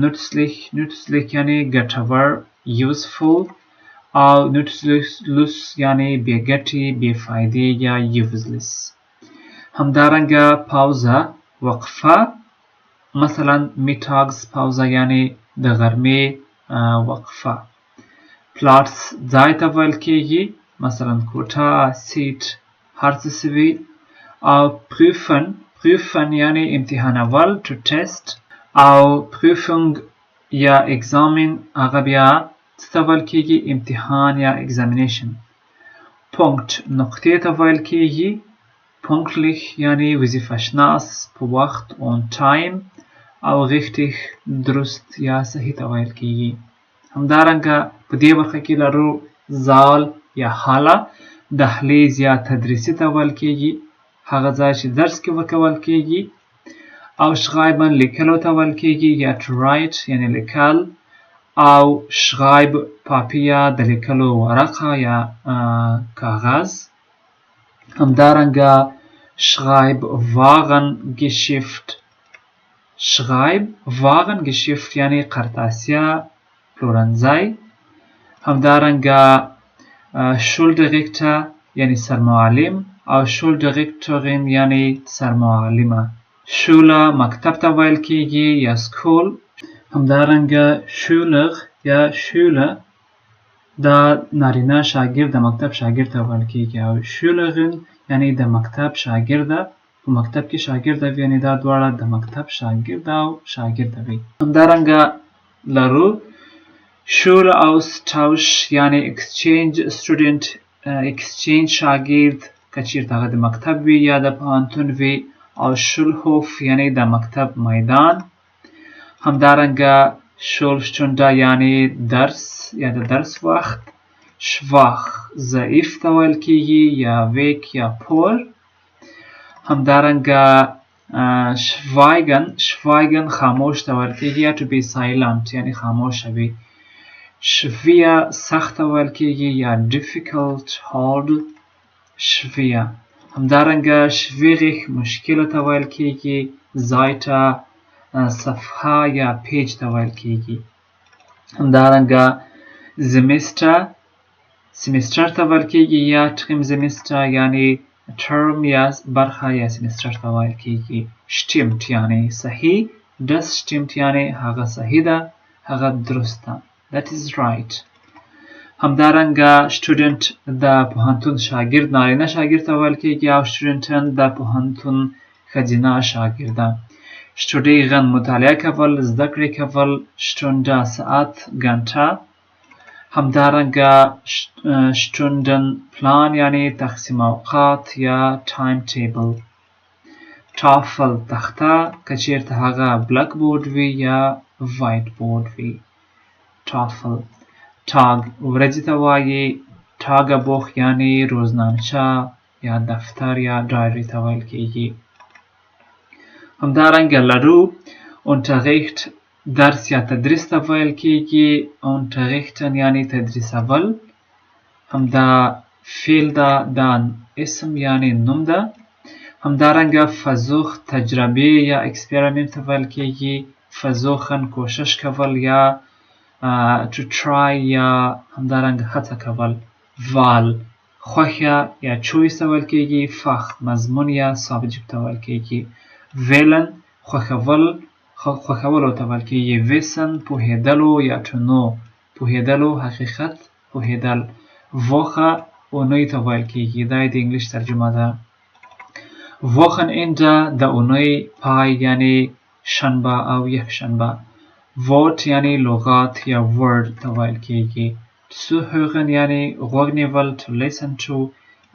Speaker 1: nützlich، nützlich یعنی ګټور، useful، او nutzlos یعنی بې ګټې، بې فایدې یا useless. همدارنګه Pause وقفه، مثلا Mittagspause یعنی د غرمې وقفه. Platz ځای ته ویل کیږي، مثلا کوټه، seat، هر څه وي. او prüfen، prüfen یعنی امتحانول، to test، او Prüfung یا Examen هغه بیا څه ته ویل کیږي؟ امتحان یا examination. Punkt نقطې ته ویل کیږي. Pünktlich یعنی وظیفه شناس، په وخت، on time، او richtig درست یا صحیح ته ویل کیږي. همدارنګه په دې برخه کې لرو Saal یا Halle، دهلیز یا تدریسي ته ویل کیږي، هغه ځای چې درس کې ورکول کیږي. او schreiben لیکلو ته ویل کیږي یا to write یعنی لیکل، او Schreibpapier د لیکلو ورقه یا کاغذ. همدارنګه Schreibwarengeschäft، Schreibwarengeschäft یعنی قرطاسیه پلورنځی. همدارنګه Schuldirektor یعنی سرمعلم او Schuldirektorin یعنی سرمعلمه. Schule مکتب ته ویل کیږي یا school. همدارنګه Schüler یا Schüler دا نارینه شاګرد، د مکتب شاګرد ته ویل کیږي، او Schülerin یعنی د مکتب شاګرده، په مکتب کې شاګرده وي، یعنی دا دواړه د مکتب شاګرد او شاګرده وي. همدارنګه لرو. Schüleraustausch یعنی exchange student، exchange شاګرد، که چیرته هغه د مکتب وي یا د پوهنتون وي. او Schulhof یعنی د مکتب میدان. همدارنګه Schulstunde یعنی درس یا د درس وخت. Schwach ضعیف ته ویل کیږي یا weak یا poor. همدارنګه schweigen، schweigen خاموش ته ویل کیږي یا to be silent یعنی خاموش وي. Schwer سخت ته ویل کیږي یا difficult، hard، schwer. همدارنګه schwierig مشکل ته ویل کیږي. Seite صفحه یا page ته ویل کیږي. همدارنګه Semester، سمستر ته ویل کیږي یا Trimsemester یعنی ترم یا برخه یا سمستر ته ویل کیږي. Stimmt یعنی صحیح، das stimmt یعنی هغه صحیح ده، هغه درست ده، that is right. همدارنګه Student د پوهنتون شاګرد، نارینه شاګرد ته ویل کیږي، او Studentin د پوهنتون ښځینه شاګرده. Studieren مطالعه کول، زده کړې کول. Stunde ساعت، ګنټه. همدارنګه Stundenplan یعنی تقسیم اوقات یا timetable. Tafel تخته، که چیرته هغه blackboard وي یا whiteboard وي، Tafel. Tag ورځې ته وایي. Tagebuch یعنی روزنامچه یا دفتر یا diary ته ویل کیږي. همدارنګه لرو Unterricht درس یا تدریس ته ویل کیږي. Unterrichten یعنی تدریسول، همدا فعل ده، دا اسم یعنی نوم ده. همدارنګه Versuch تجربې یا experiment ته ویل کیږي. Versuchen کوشش کول یا to try یا همدارنګه هڅه کول. Wahl خوښه یا choice ته ویل کیږي. Fach مضمون یا subject ته ویل کیږي. Wählen خوښول، خوښولو ته ویل کیږي. Wissen پوهېدلو یا to know، پوهېدلو، حقیقت پوهېدل. Woche اونۍ ته ویل کیږي، دا د English ترجمه ده. Wochenende د اونۍ پای یعنی شنبه او یکشنبه. Wort یعنی لغات یا word ته ویل کیږي. Zuhören یعنی غوږ نیول، to listen to،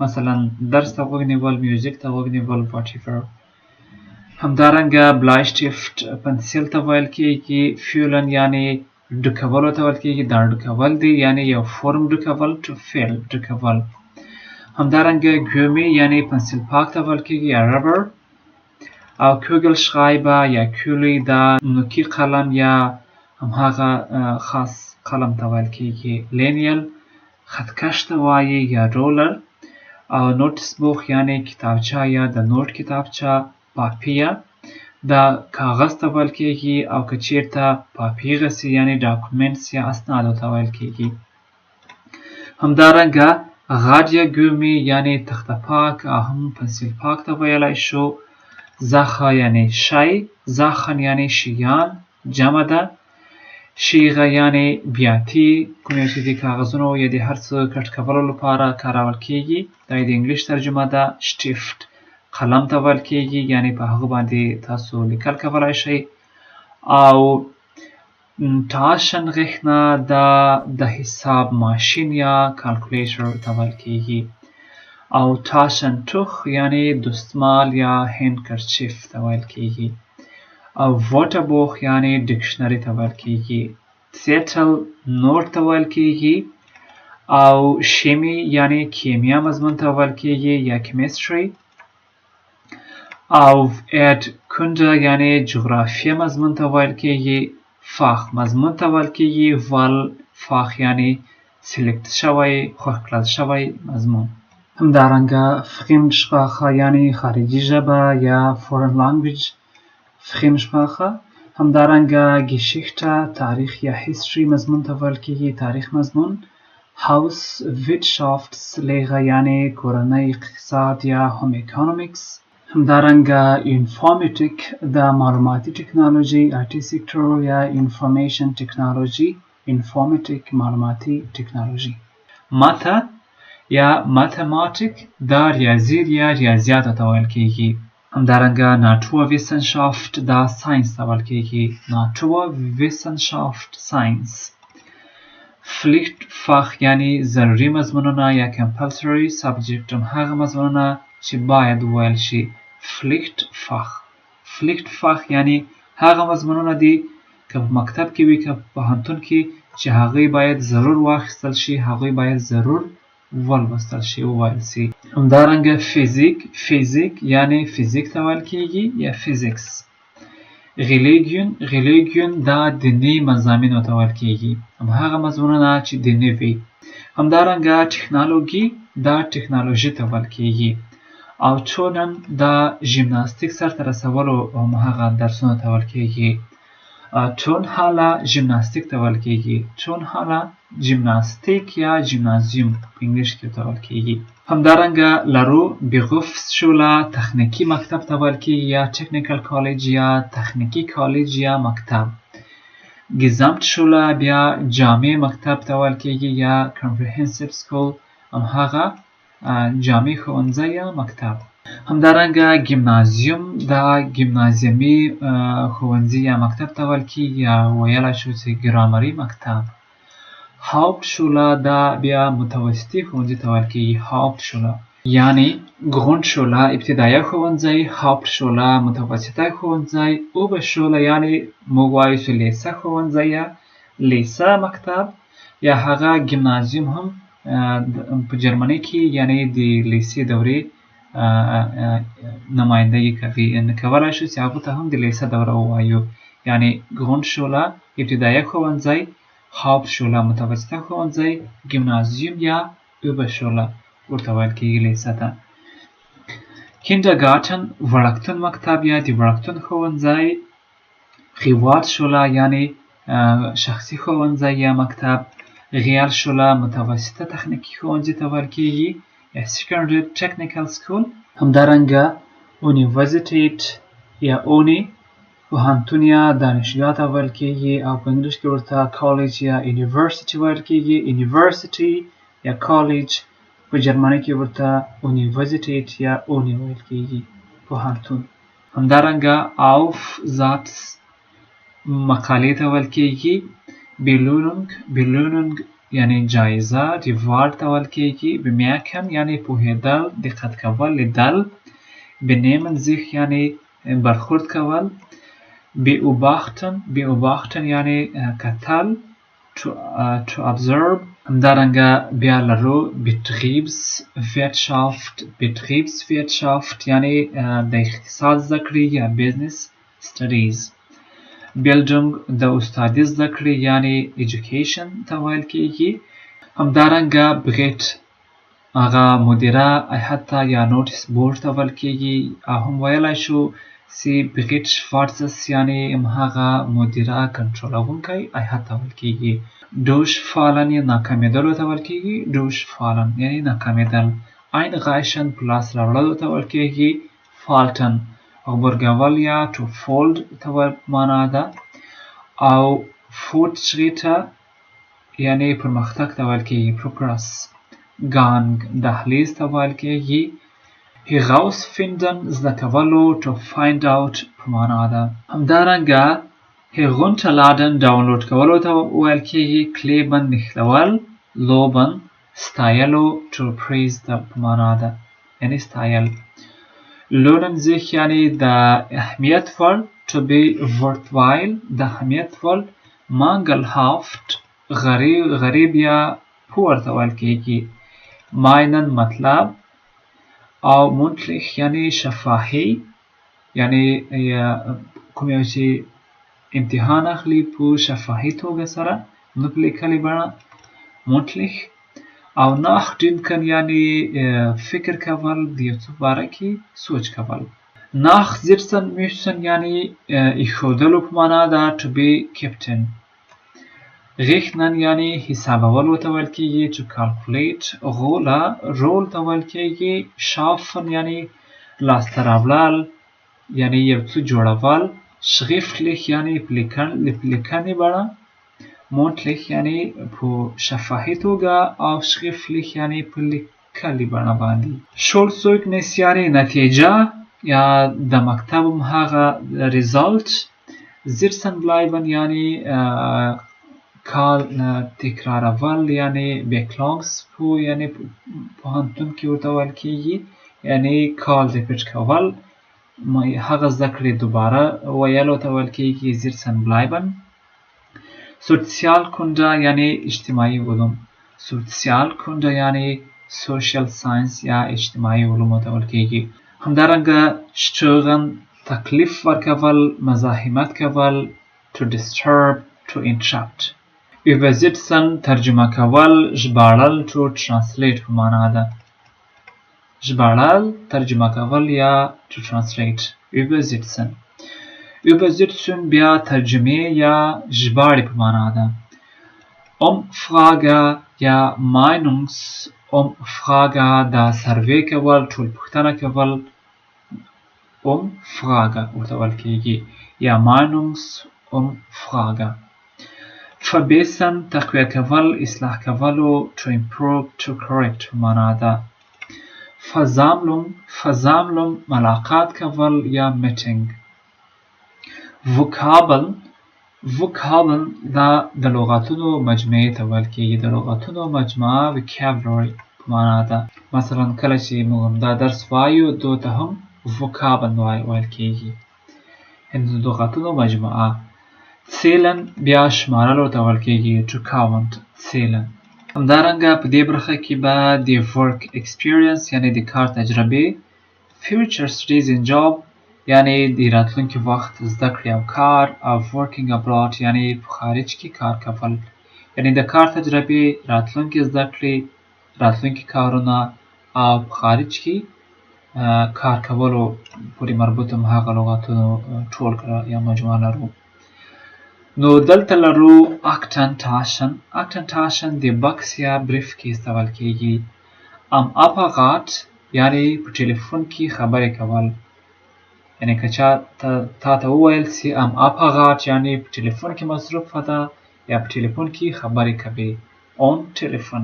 Speaker 1: مثلا درس ته غوږ نیول، music ته غوږ نیول، whatever. همدارنګه Bleistift پنسل ته ویل کیږي. Füllen یعنی ډکولو ته ویل کیږي، دا ډکول دي یعنی یو فورم ډکول، to fill ډکول. همدارنګه Gummi یعنی پنسل پاک ته ویل کیږي یا rubber. او Kugelschreiber یا Kuli دا نوکي قلم یا هم هغه خاص قلم ته ویل کیږي. Lineal خطکش ته وایي یا ruler. او Notizbuch یعنی کتابچه یا د نوټ کتابچه. Papier دا کاغذ ته ویل کیږي، او که چیرته Papiere سي یعنی documents یا اسنادو ته ویل کیږي. همدارنګه Radiergummi یعنی تخته پاک او هم پنسل پاک ته ویلی شو. Sache یعنی شی، Sachen یعنی شیان جمع ده. Schere یعنی بیاتي، کوم یو چې د کاغذونو یا د هر څه کټ کولو لپاره کارول کیږي، دا د English ترجمه ده. Stift قلم ته ویل کیږي، یعنی په هغه باندې تاسو لیکل کولای شئ. او Taschenrechner دا د حساب ماشین یا calculator ته ویل کیږي. او Taschentuch یعنی دستمال یا handkerchief ته ویل کیږي. او Wörterbuch یعنی dictionary ته ویل کیږي. Zettel نوټ ته ویل کیږي. او Chemie یعنی کیمیا مضمون ته ویل کیږي یا chemistry. او Erdkunde یعنی جغرافیه مضمون ته ویل کیږي. Fach مضمون ته ویل کیږي. Wahlfach یعنی select شوی، خوښ کړل شوی مضمون. همدارنګه Fremdsprache یعنی خارجي ژبه یا foreign language، Fremdsprache. همدارنګه Geschichte تاریخ یا history مضمون ته ویل کیږي، تاریخ مضمون. Hauswirtschaftslehre یعنی کورنۍ اقتصاد یا home economics. همدارنګه Informatik د معلوماتي ټکنالوژي، IT sector یا information technology، Informatik معلوماتي ټکنالوژي. Mathe یا Mathematik دا ریاضي یا ریاضیاتو ته ویل کیږي. همدارنګه Naturwissenschaft دا ساینس ته ویل کیږي، Naturwissenschaft ساینس. Pflichtfach یعنی ضروري مضمونونه یا compulsory subject، هم هغه مضمونونه چې باید وویل شي. Pflichtfach، Pflichtfach یعنی هغه مضمونونه دي که په مکتب کې وي که په پوهنتون کې، چې هغوی باید ضرور واخیستل شي، هغوی باید ضرور ولوستل شي، وویل شي. همدارنګه Physik، Physik یعنی فزیک ته ویل کیږي یا physics. Religion، Religion دا دیني مضامینو ته ویل کیږي، هم هغه مضمونونه چې دیني وي. همدارنګه Technologie دا ټکنالوژي ته ویل کیږي. او Turnen دا ژیمناستیک سرته رسولو هم هغه درسونو ته ویل کیږي. Turnhalle ژیمناستیک ته ویل کیږي، Turnhalle ژیمناستیک یا Gymnasium په انګلیش کې ورته ویل کیږي. همدارنګه لرو Berufsschule تخنیکي مکتب ته ویل کیږي یا technical college یا تخنیکي کالج یا مکتب. Gesamtschule بیا جامع مکتب ته ویل کیږي یا comprehensive school، هم هغه جامع ښوونځی یا مکتب. همدارنګه Gymnasium دا ګیمنازیمي ښوونځي یا مکتب ته ویل کیږي یا ویلای شو چې ګرامري مکتب. Hauptschule دا بیا متوسطي ښوونځي ته ویل کیږي، Hauptschule یعنی Grundschule ابتدایه ښوونځی، Hauptschule متوسطه ښوونځی، Oberschule یعنی موږ وایو چې لیسه ښوونځی یا لیسه مکتب یا هغه Gymnasium هم په جرمني کې یعنی د لیسې دورې نمایندګي کوي، یعنی کولای شو چې هغه ته هم د لیسه دوره ووایو. یعنی Grundschule ابتدایه ښوونځی، Hauptschule متوسطه ښوونځی، Gymnasium یا Oberschule ورته ویل کیږي لیسه ته. Kindergarten وړکتون مکتب یا د وړکتون ښوونځی، Privatschule یعنی شخصي ښوونځی یا مکتب، Realschule متوسطه تخنیکي ښوونځي ته ویل کیږي یا secondary technical school. همدارنګه Universität یا Uni پوهنتون یا دانشگاه ته ویل کیږي او په انګلیش کې ورته کالج یا university ویل کیږي. University یا کالج په جرمني کې ورته Universität یا Uni ویل کیږي، پوهنتون. همدارنګه Aufsatz مقالې ته ویل کیږي. Belohnung، Belohnung یعنی جایزه، reward ته ویل کیږي. Bemerken یعنی پوهېدل، دقت کول، لیدل. Benehmen sich یعنی برخورد کول. Beobachten، beobachten یعنی کتل، to observe. همدارنګه بیا لرو Betriebswirtschaft، Betriebswirtschaft یعنی د اقتصاد زده کړې یا business studies. Bildung د استادي زده کړې یعنی education ته ویل کیږي. همدارنګه Brett هغه مدیره حتی یا notice board ته ویل کیږي او هم ویلای شو چې Brett schwarzes یعنی هم هغه مدیره کنټرولونکی حتی ویل کیږي. Durchfallen یې ناکامېدلو ته ویل کیږي، durchfallen یعنی ناکامېدل. Einreichen په لاس راوړلو ته ویل کیږي. Falten غبرګول یا to fold ته معنا ده. او Fortschritte یعنی پرمختګ ته ویل کیږي، progress. Gang دهلیز ته ویل کیږي. Herausfinden زده کولو to find out په معنا ده. همدارنګه herunterladen ډاونلوډ کولو ته ویل کیږي. Kleben نښلول، loben ستایلو to praise ته په معنا ده، یعنی ستایل. Lohnen sich یعنی د اهمیت وړ، to be worthwhile د اهمیت وړ. Mangelhaft غریب یا poor ته ویل کیږي. Meinen مطلب. او mündlich یعنی شفاهي، یعنی کوم یو چې امتحان اخلي په شفاهي توګه سره، نه په لیکلې بڼه، mündlich. او nachdenken یعنی فکر کول، د یو څه باره کې سوچ کول. Nachsitzen müssen یعنی ایښودلو په معنا ده، to be kept in. Rechnen یعنی حسابولو ته ویل کیږي، to calculate. Rolle رول ته ویل کیږي. Schaffen یعنی لاسته راوړل، یعنی یو څه جوړول. Schriftlich یعنی په لیکنې بڼه. Mündlich یعنی په شفاهي توګه او schriftlich یعنی په لیکلي بڼه باندې. Schulzeugnis یعنی نتیجه، یا د مکتب هم هغه result. Sitzen bleiben یعنی کال تکرارول، یعنی backlog په یعنی پوهنتون کې ورته ویل کیږي، یعنی کال repeat کول، هغه زده کړې دوباره ویلو ته ویل کیږي sitzen bleiben. Sozialkunde یعنی اجتماعي علوم، Sozialkunde یعنی social science یا اجتماعي علومو ته ویل کیږي. همدارنګه stören تکلیف ورکول، مزاحمت کول، to disturb، to interrupt. Übersetzen ترجمه کول، ژباړل، to translate په معنا ده. ژباړل، ترجمه کول یا to translate، übersetzen. Übersetzung بیا ترجمې یا ژباړې په معنا ده. Umfrage یا Meinungsumfrage دا سروې کول، ټول پوښتنه کول، Umfrage ورته ویل کیږي یا Meinungsumfrage. Verbessern تقویه کول، اصلاح کولو، to improve، to correct په معنا ده. Versammlung، Versammlung ملاقات کول یا meeting. Vokabeln، Vokabeln دا د لغاتونو مجموعې ته ویل کیږي، د لغاتونو مجموعه vocabulary په معنا ده. مثلا کله چې موږ همدا درس وایو دو ته هم Vokabeln ویل کیږي، یعنې د لغاتونو مجموعه. Zählen بیا شمارلو ته ویل کیږي، to count، zählen. همدارنګه په دې برخه کې به د work experience یعنی د کار تجربې، future studies and job یعنی د راتلونکي وخت زده کړې او کار، او working abroad یعنی په خارج کې کار کول، یعنی د کار تجربې، راتلونکي زده کړې، راتلونکي کارونه او په خارج کې کار کولو پورې مربوط هم هغه لغاتونو ټولګه یا مجموعه لرو. نو دلته لرو Aktentasche. Aktentasche د بکس یا briefcase ته ویل کیږي. Am Apparat یعنی په ټلیفون کې خبرې کول، یعنی که چا تا ته وویل سي am Apparat یعنی په ټلیفون کې مصروفه ده یا په ټلیفون کې خبرې کوي، on Telefon.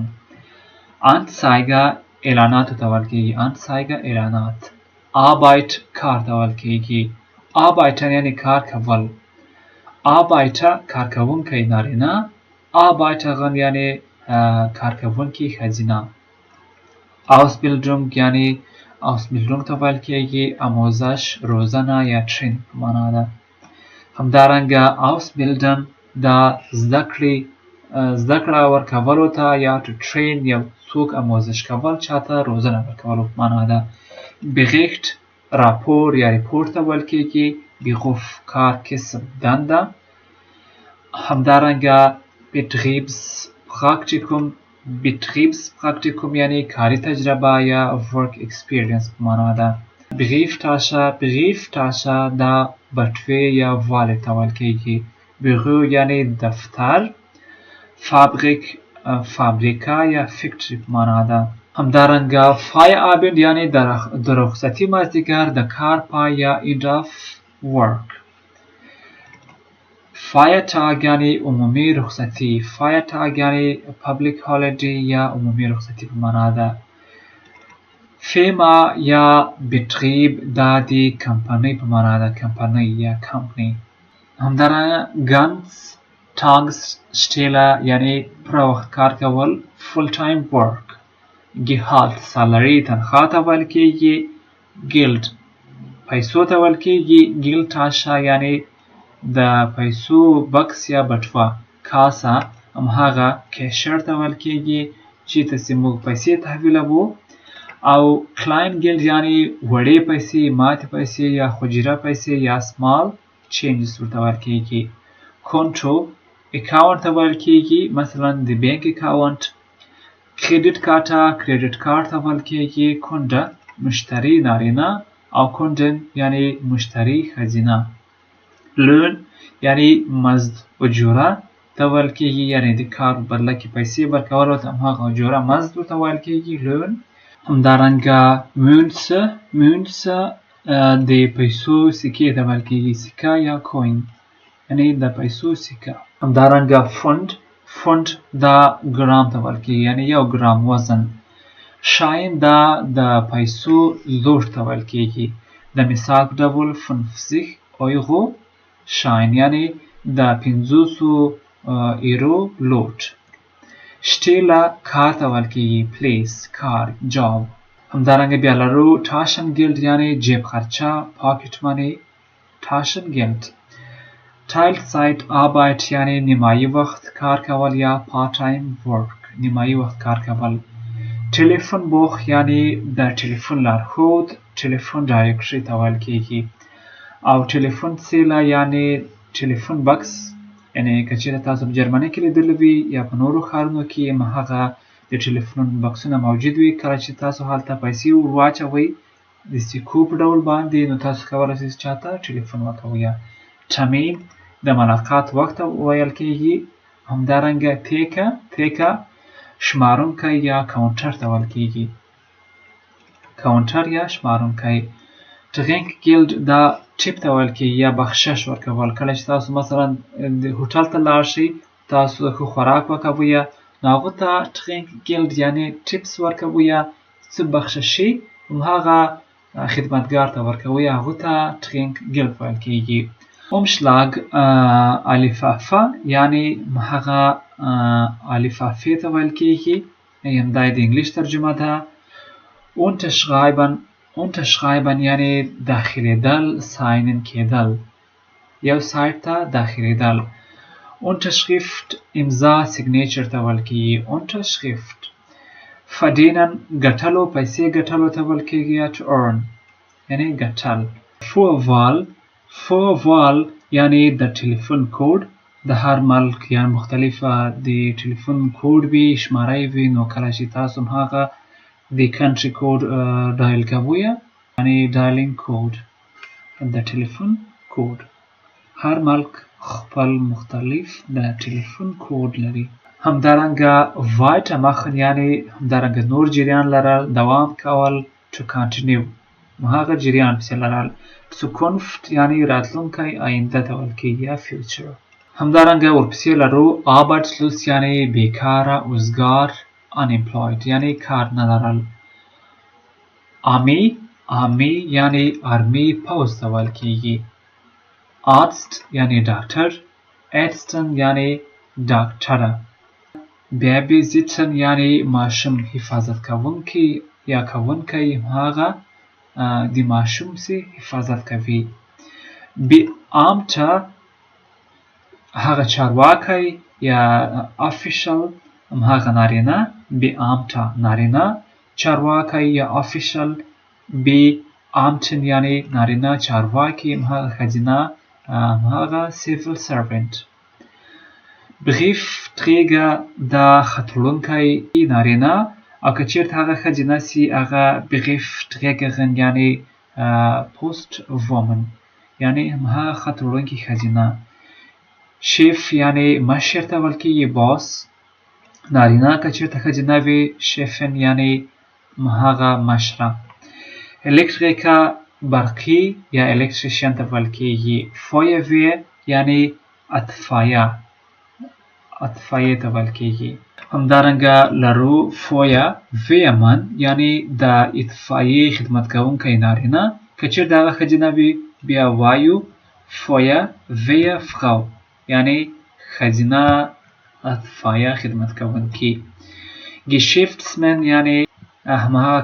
Speaker 1: Anzeige اعلاناتو ته ویل کیږي، Anzeige اعلانات. Arbeit کار ته ویل کیږي، Arbeiten یعنی کار کول، Arbeiter کارکوونکی نارینه، Arbeiterin یعنی کارکوونکی ښځینه. Ausbildung یعنی Ausbildung ته ویل کیږي، آموزش، روزنه یا training په معنا ده. همدارنګه ausbilden دا زده کړې، زده کړه ورکولو ته یا to train یو څوک آموزش کول، چاته روزنه ورکولو په معنا ده. Bericht راپور یا report ته ویل کیږي، Beruf کار، کسب، دنده. همدارنګه Betriebspraktikum، Betriebspraktikum یعنی کاري تجربه یا work experience په معنا ده. Brieftasche، Brieftasche دا بټوې یا wallet ته ویل کیږي. Büro یعنی دفتر. Fabrik فابریکه یا factory په معنا ده. همدارنګه Feierabend یعنی د رخصتي مازدیګر، د کار پای یا end of work. Feiertag یعنی عمومي رخصتي، Feiertag یعنی public holiday یا عمومي رخصتي په معنا ده. Firma یا Betrieb دا د کمپنۍ په معنا ده، کمپنۍ یا company. همدارنګه Ganztagsstelle یعنی پوره وخت کار کول، full time work. Gehalt salary تنخواه ته ویل کیږي. Geld پیسو ته ویل کیږي. Geldtasche یعنی د پیسو بکس یا بټوه. Kasse هم هغه cashier ته ویل کیږي چې ته موږ پیسې تحویلوو. او Kleingeld یعنی وړې پیسې، ماتې پیسې یا خجیره پیسې یا small changes ورته ویل کیږي. Konto account ته ویل کیږي، مثلا د bank account. Kreditkarte credit card ته ویل کیږي. Kunde مشتری نارینه او Kundin یعنی مشتری ښځینه. Lohn یعنی مزد، اجوره ته ویل کیږي، یعنی د کار په بدله کې پیسې ورکول ورته هم هغه اجوره مزد ورته ویل کیږي، Lohn. همدارنګه Münze، Münze د پیسو سکې ته ویل کیږي، سکه یا coin یعنی د پیسو سکه. همدارنګه Pfund، Pfund دا ګرام ته ویل کیږي، یعنی یو ګرام وزن. Schein دا د پیسو لوټ ته ویل کیږي. د د مثال په ډول 50 Euro Schein یعنی د 500 ایرو لوټ. Stelle کار ته ویل کیږي، place کار، job. همدارنګه بیا لرو Taschengeld یعنی جیب خرچه، pocket money، Taschengeld. Teilzeitarbeit یعنی نیمایي وخت کار کول یا part time work، نیمایي وخت کار کول. Telefonbuch یعنی د ټلیفون لارښود، telephone directory ته ویل کیږي. او Telefonzelle یعنی ټلیفون بکس، یعنی که چیرې تاسو په جرمني کې لیدلی وي یا په نورو ښارونو کې هغه د ټلیفون بکسونه موجود وي، کله چې تاسو هلته پیسې ور واچوئ د سکو په ډول باندې، نو تاسو کولی شئ چې چاته ټلیفون وکوئ. Termin د ملاقات وخت ویل کیږي. همدارنګه Theke، Theke شمارونکی یا کاونټر ته ویل کیږي، کاونټر یا شمارونکی. Trinkgeld دا tip ته ویل کیږي یا بخشش ورکول. کله چې تاسو مثلا د هوټل ته لاړ شئ، تاسو ښه خوراک وکوئ، نو هغه ته Trinkgeld یعنی tips ورکوئ، څه بخششي هغه خدمتګار ته ورکوئ، هغه ته Trinkgeld ویل کیږي. Umschlag لفافه یعنی هغه لفافې ته ویل کیږي، همدا د انګلیش ترجمه ده. Unterschreiben، unterschreiben یعنی داخلېدل، sign in کېدل، یو سایت ته داخلېدل. Unterschrift امضا، signature ته ویل کیږي، Unterschrift. Verdienen ګټلو، پیسې ګټلو ته ویل کیږي یا to earn یعنی ګټل. Vorwahl، Vorwahl یعنی د ټلیفون کوډ. د هر ملک یا مختلفه د ټلیفون کوډ وي، شماره وي، نو کله چې تاسو هغه د country code dial کوئ، یعنی dialing code، د ټلیفون کوډ. هر ملک خپل مختلف د ټلیفون کوډ لري. همدارنګه weitermachen یعنی همدارنګه نور جریان لرل، دوام کول، to continue، هغه جریان پسې لرل. Zukunft یعنی راتلونکی، آینده ته ویل کیږي یا future. همدارنګه ورپسې لرو arbeitslos یعنی بیکاره، وزګار، unemployed یعنی کار نه لرل. Armee، Armee یعنی army، پوځ ته ویل کیږي. Arzt یعنی ډاکټر، Ärztin یعنی ډاکټره. Babysitten یعنی ماشوم حفاظت کوونکی یا کوونکی، هغه د ماشوم سي حفاظت کوي. Beamter هغه چارواکی یا official، هغه نارینه، Beamter نارینه چارواکی یا official. Beamtin یعنی نارینه چارواکی، هغه ښځینه هغه civil servant. Briefträger دا خط وړونکی نارینه، او که چیرته هغه ښځینه سي هغه Briefträgerin یعنی postwoman، یعنی هغه خط وړونکي ښځینه. Chef یعنی مشر ته ویل کیږي، boss نارینه، که چیرته ښځینه وي Chefin یعنی هغه مشره. Elektriker برقي یا electrician ته ویل کیږي. Feuerwehr یعنی اطفایه، اطفایه ته ویل کیږي. همدارنګه لرو Feuerwehrmann یعنی د اطفایې خدمت کوونکی نارینه، که چیرته هغه ښځینه وي بیا وایو Feuerwehrfrau یعنی ښځینه اطفایه خدمت کوونکي. Geschäftsmann یعنی هماغه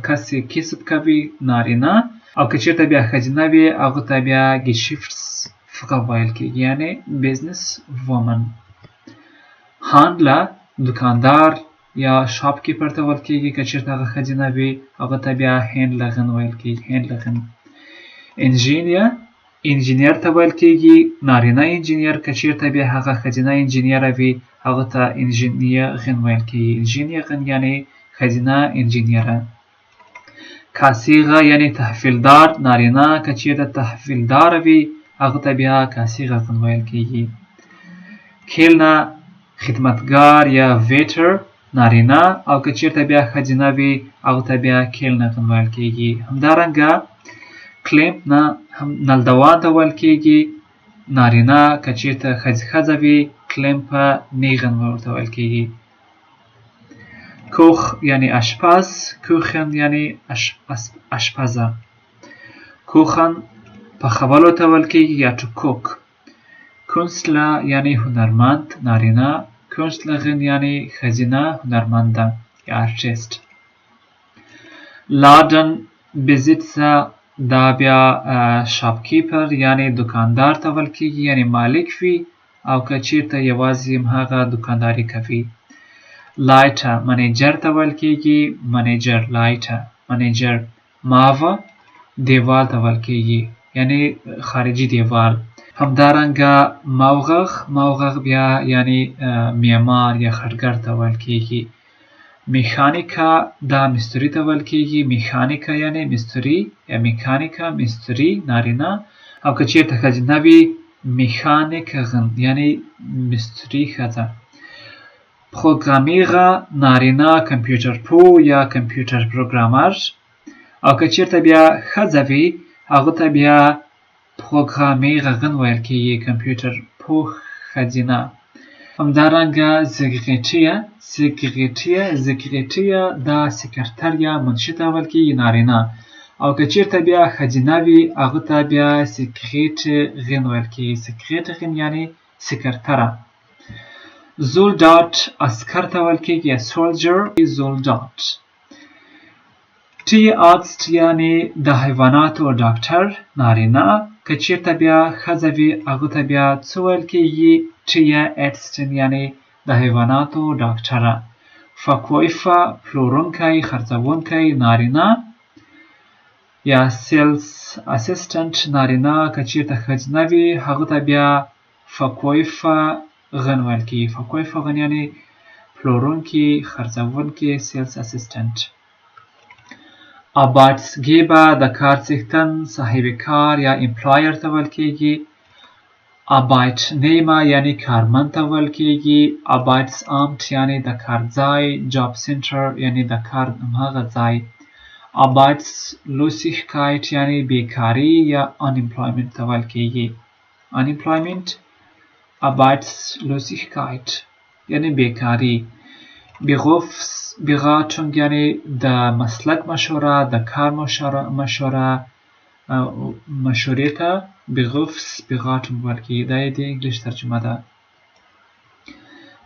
Speaker 1: کس چې کسب کوي نارینه، او که چیرته بیا ښځینه وي هغه ته بیا Geschäftsfrau ویل کیږي یعنی business woman. Händler دکاندار یا shopkeeper ته ویل کیږي، که چیرته هغه ښځینه وي هغه ته بیا Händlerin ویل کیږي، Händlerin. Ingenieur انجینر ته ویل کیږي، نارینه انجینر، که چیرته بیا هغه ښځینه انجینره وي هغه ته Ingenieurin ویل کیږي، Ingenieurin یعنی ښځینه انجینره. Kassierer یعنی تحویلدار نارینه، که چیرته تحویلدار وي هغه ته بیا Kassiererin ویل کیږي. Kellner خدمتګار یا waiter نارینه، او که چیرته بیا ښځینه وي هغه ته بیا Kellnerin ویل کیږي. همدارنګه Klempner هم نلدوان ته ویل کیږي نارینه، که چیرته ښځه وي Klempnerin ورته ویل کیږي. Koch یعنی اشپز، Köchin یعنی اشپزه. Kochen پخولو ته ویل کېږي یا to cook. Künstler یعنی هنرمند نارینه، Künstlerin یعنی ښځینه هنرمنده یا artist. Ladenbesitzer دا بیا shopkeeper یعنی دکاندار ته ویل کېږي، یعنی مالک وي او که چیرته یوازې هم هغه دکانداري کوي. Leiter منیجر ته ویل کېږي، منیجر، Leiter منیجر. Mauer دیوال ته ویل کېږي، یعنی خارجي دیوال. همدارنګه Maurer، Maurer بیا یعنی معمار یا خټګر ته ویل کېږي. Mechaniker دا مستري ته ویل کېږي، Mechaniker یعنی مستري یا Mechaniker مستري نارینه، او که چیرته ښځینه وي Mechanikerin یعنی مستري ښځه. Programmierer نارینه کمپیوټر پوه یا کمپیوټر programmer، او که چیرته بیا ښځه وي هغه ته بیا Programmiererin ویل کېږي، کمپیوټر پوه ښځینه. همدارنګه Sekretär، Sekretär، Sekretär دا سکرتر یا منشي ته ویل کېږي نارینه، او که چیرته بیا ښځینه وي هغه ته بیا Sekretärin ویل کېږي، Sekretärin یعنی سکرتره. Soldat عسکر ته ویل کېږي یا soldier، Soldat. Tierarzt یعنی د حیواناتو ډاکټر نارینه، که چیرته بیا ښځه وي هغه ته بیا څه ویل کېږي؟ Tierärztin یعنی د حیواناتو ډاکټره. Verkäufer پلورونکی خرڅوونکی نارینه یا sales assistant نارینه، که چیرته ښځینه وي هغه ته بیا Verkäuferin ویل کېږي، Verkäuferin یعنی پلورونکي خرڅوونکي sales assistant. Arbeitgeber د کار څښتن صاحب کار یا employer ته ویل کېږي. Arbeitnehmer یعنی کارمند ته ویل کېږي. Arbeitsamt یعنی د کار ځای، job center یعنی د کار هماغه ځای. Arbeitslosigkeit یعنی بیکاری یا unemployment ته ویل کېږي، unemployment، Arbeitslosigkeit یعنی بیکاری. Berufsberatung یعنی د مسلک مشوره، د کار مشوره، مشورې ته Berufsberatung ویل کېږي، دا یې د انګلیش ترجمه ده.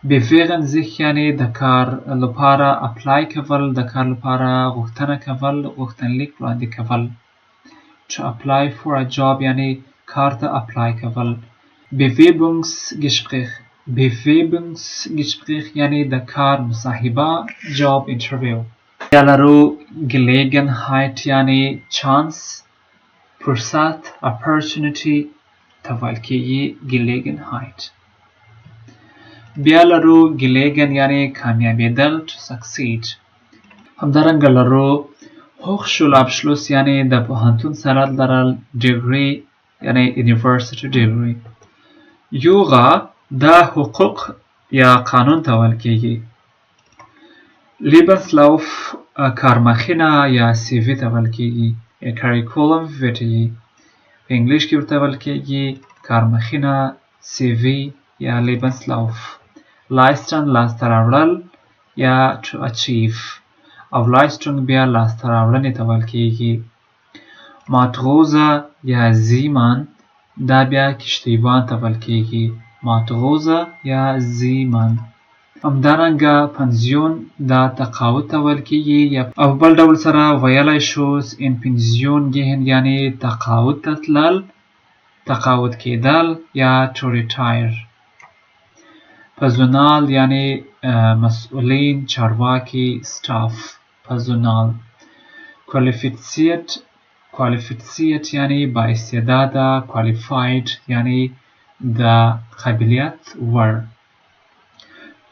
Speaker 1: Bewerben sich یعنی د کار لپاره apply کول، د کار لپاره غوښتنه کول، غوښتنلیک وړاندې کول. To apply for a job یعنی کار ته apply کول. Bewerbungsgespräch، Bewerbungsgespräch یعنی د کار مصاحبه، job interview. بیا لرو Gelegenheit یعنی chance، فرصت، opportunity ته ویل کېږي Gelegenheit. بیا لرو gelingen یعنی کامیابېدل، to succeed. همدارنګه لرو Hochschulabschluss یعنی د پوهنتون سند لرل، degree یعنی university degree. Jura دا حقوق یا قانون ته ویل کېږي. Lebenslauf کارمخینه یا CV ته ویل کېږي یا curriculum vitae په انګلیش کې ورته ویل کېږي، کارمخینه، CV یا Lebenslauf. Leisten لاسته راوړل یا to achieve، او Leistung بیا لاسته راوړنې ته ویل کېږي. Matrose یا Seemann دا بیا کشتیوان ته ویل کېږي، Matrose یا Seemann. همدارنګه Pension دا تقاعد ته ویل کېږي، او بل ډول سره ویلی شو in Pension gehen یعنی تقاعد ته تلل، تقاعد کېدل یا to retire. Personal یعنی مسؤلین، چارواکي، staff، Personal. Qualifiziert، qualifiziert یعنی با استعداده، qualified یعنی د قابلیت وړ.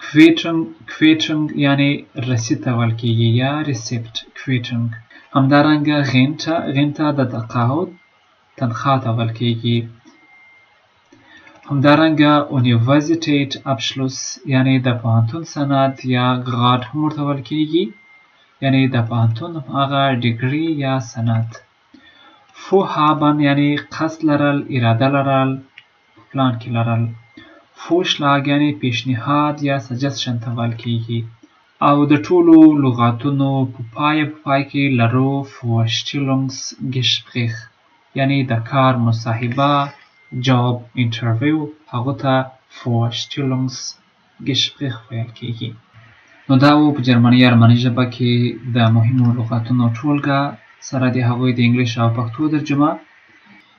Speaker 1: Quittung، Quittung یعنی رسید ته ویل کېږي یا receipt، Quittung. همدارنګه Rente، Rente د تقاعد تنخوا ته ویل کېږي. همدارنګه Universitätsabschluss یعنی د پوهنتون سند یا Grad هم ورته ویل کېږي، یعنی د پوهنتون هغه degree یا سند. Vorhaben یعنی قصد لرل، اراده لرل، پلان کې لرل. Vorschlag یعنی پیشنهاد یا suggestion ته ویل کېږي. او د ټولو لغاتونو په پای کې لرو Vorstellungsgespräch یعنی د کار مصاحبه، Job Interview، هغه ته Vorstellungsgespräch ویل کیږي. نو دا وو په جرمني الماني ژبه کې د مهمو لغاتونو ټولګه سره د هغوی د انګلیش او پښتو ترجمه.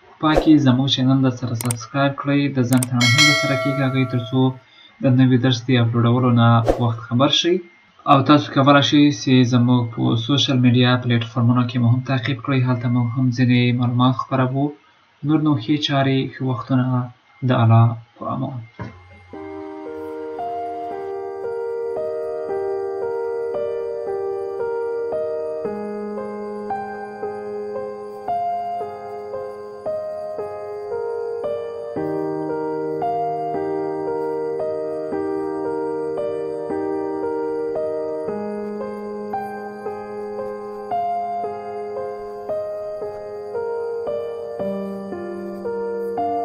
Speaker 1: په پای کې زموږ چینل در سره subscribe کړئ، د زنګ تڼۍ هم در سره کېکاږئ ترڅو د نوي درس د اپلوډولو نه په وخت خبر شئ. او تاسو کولی شئ چې زموږ په social media پلیټفارمونو کې مو هم تعقیب کړئ، هلته موږ هم ځینې معلومات خپروو. نور نو ښې چارې، ښه وختونه، د الله په امان.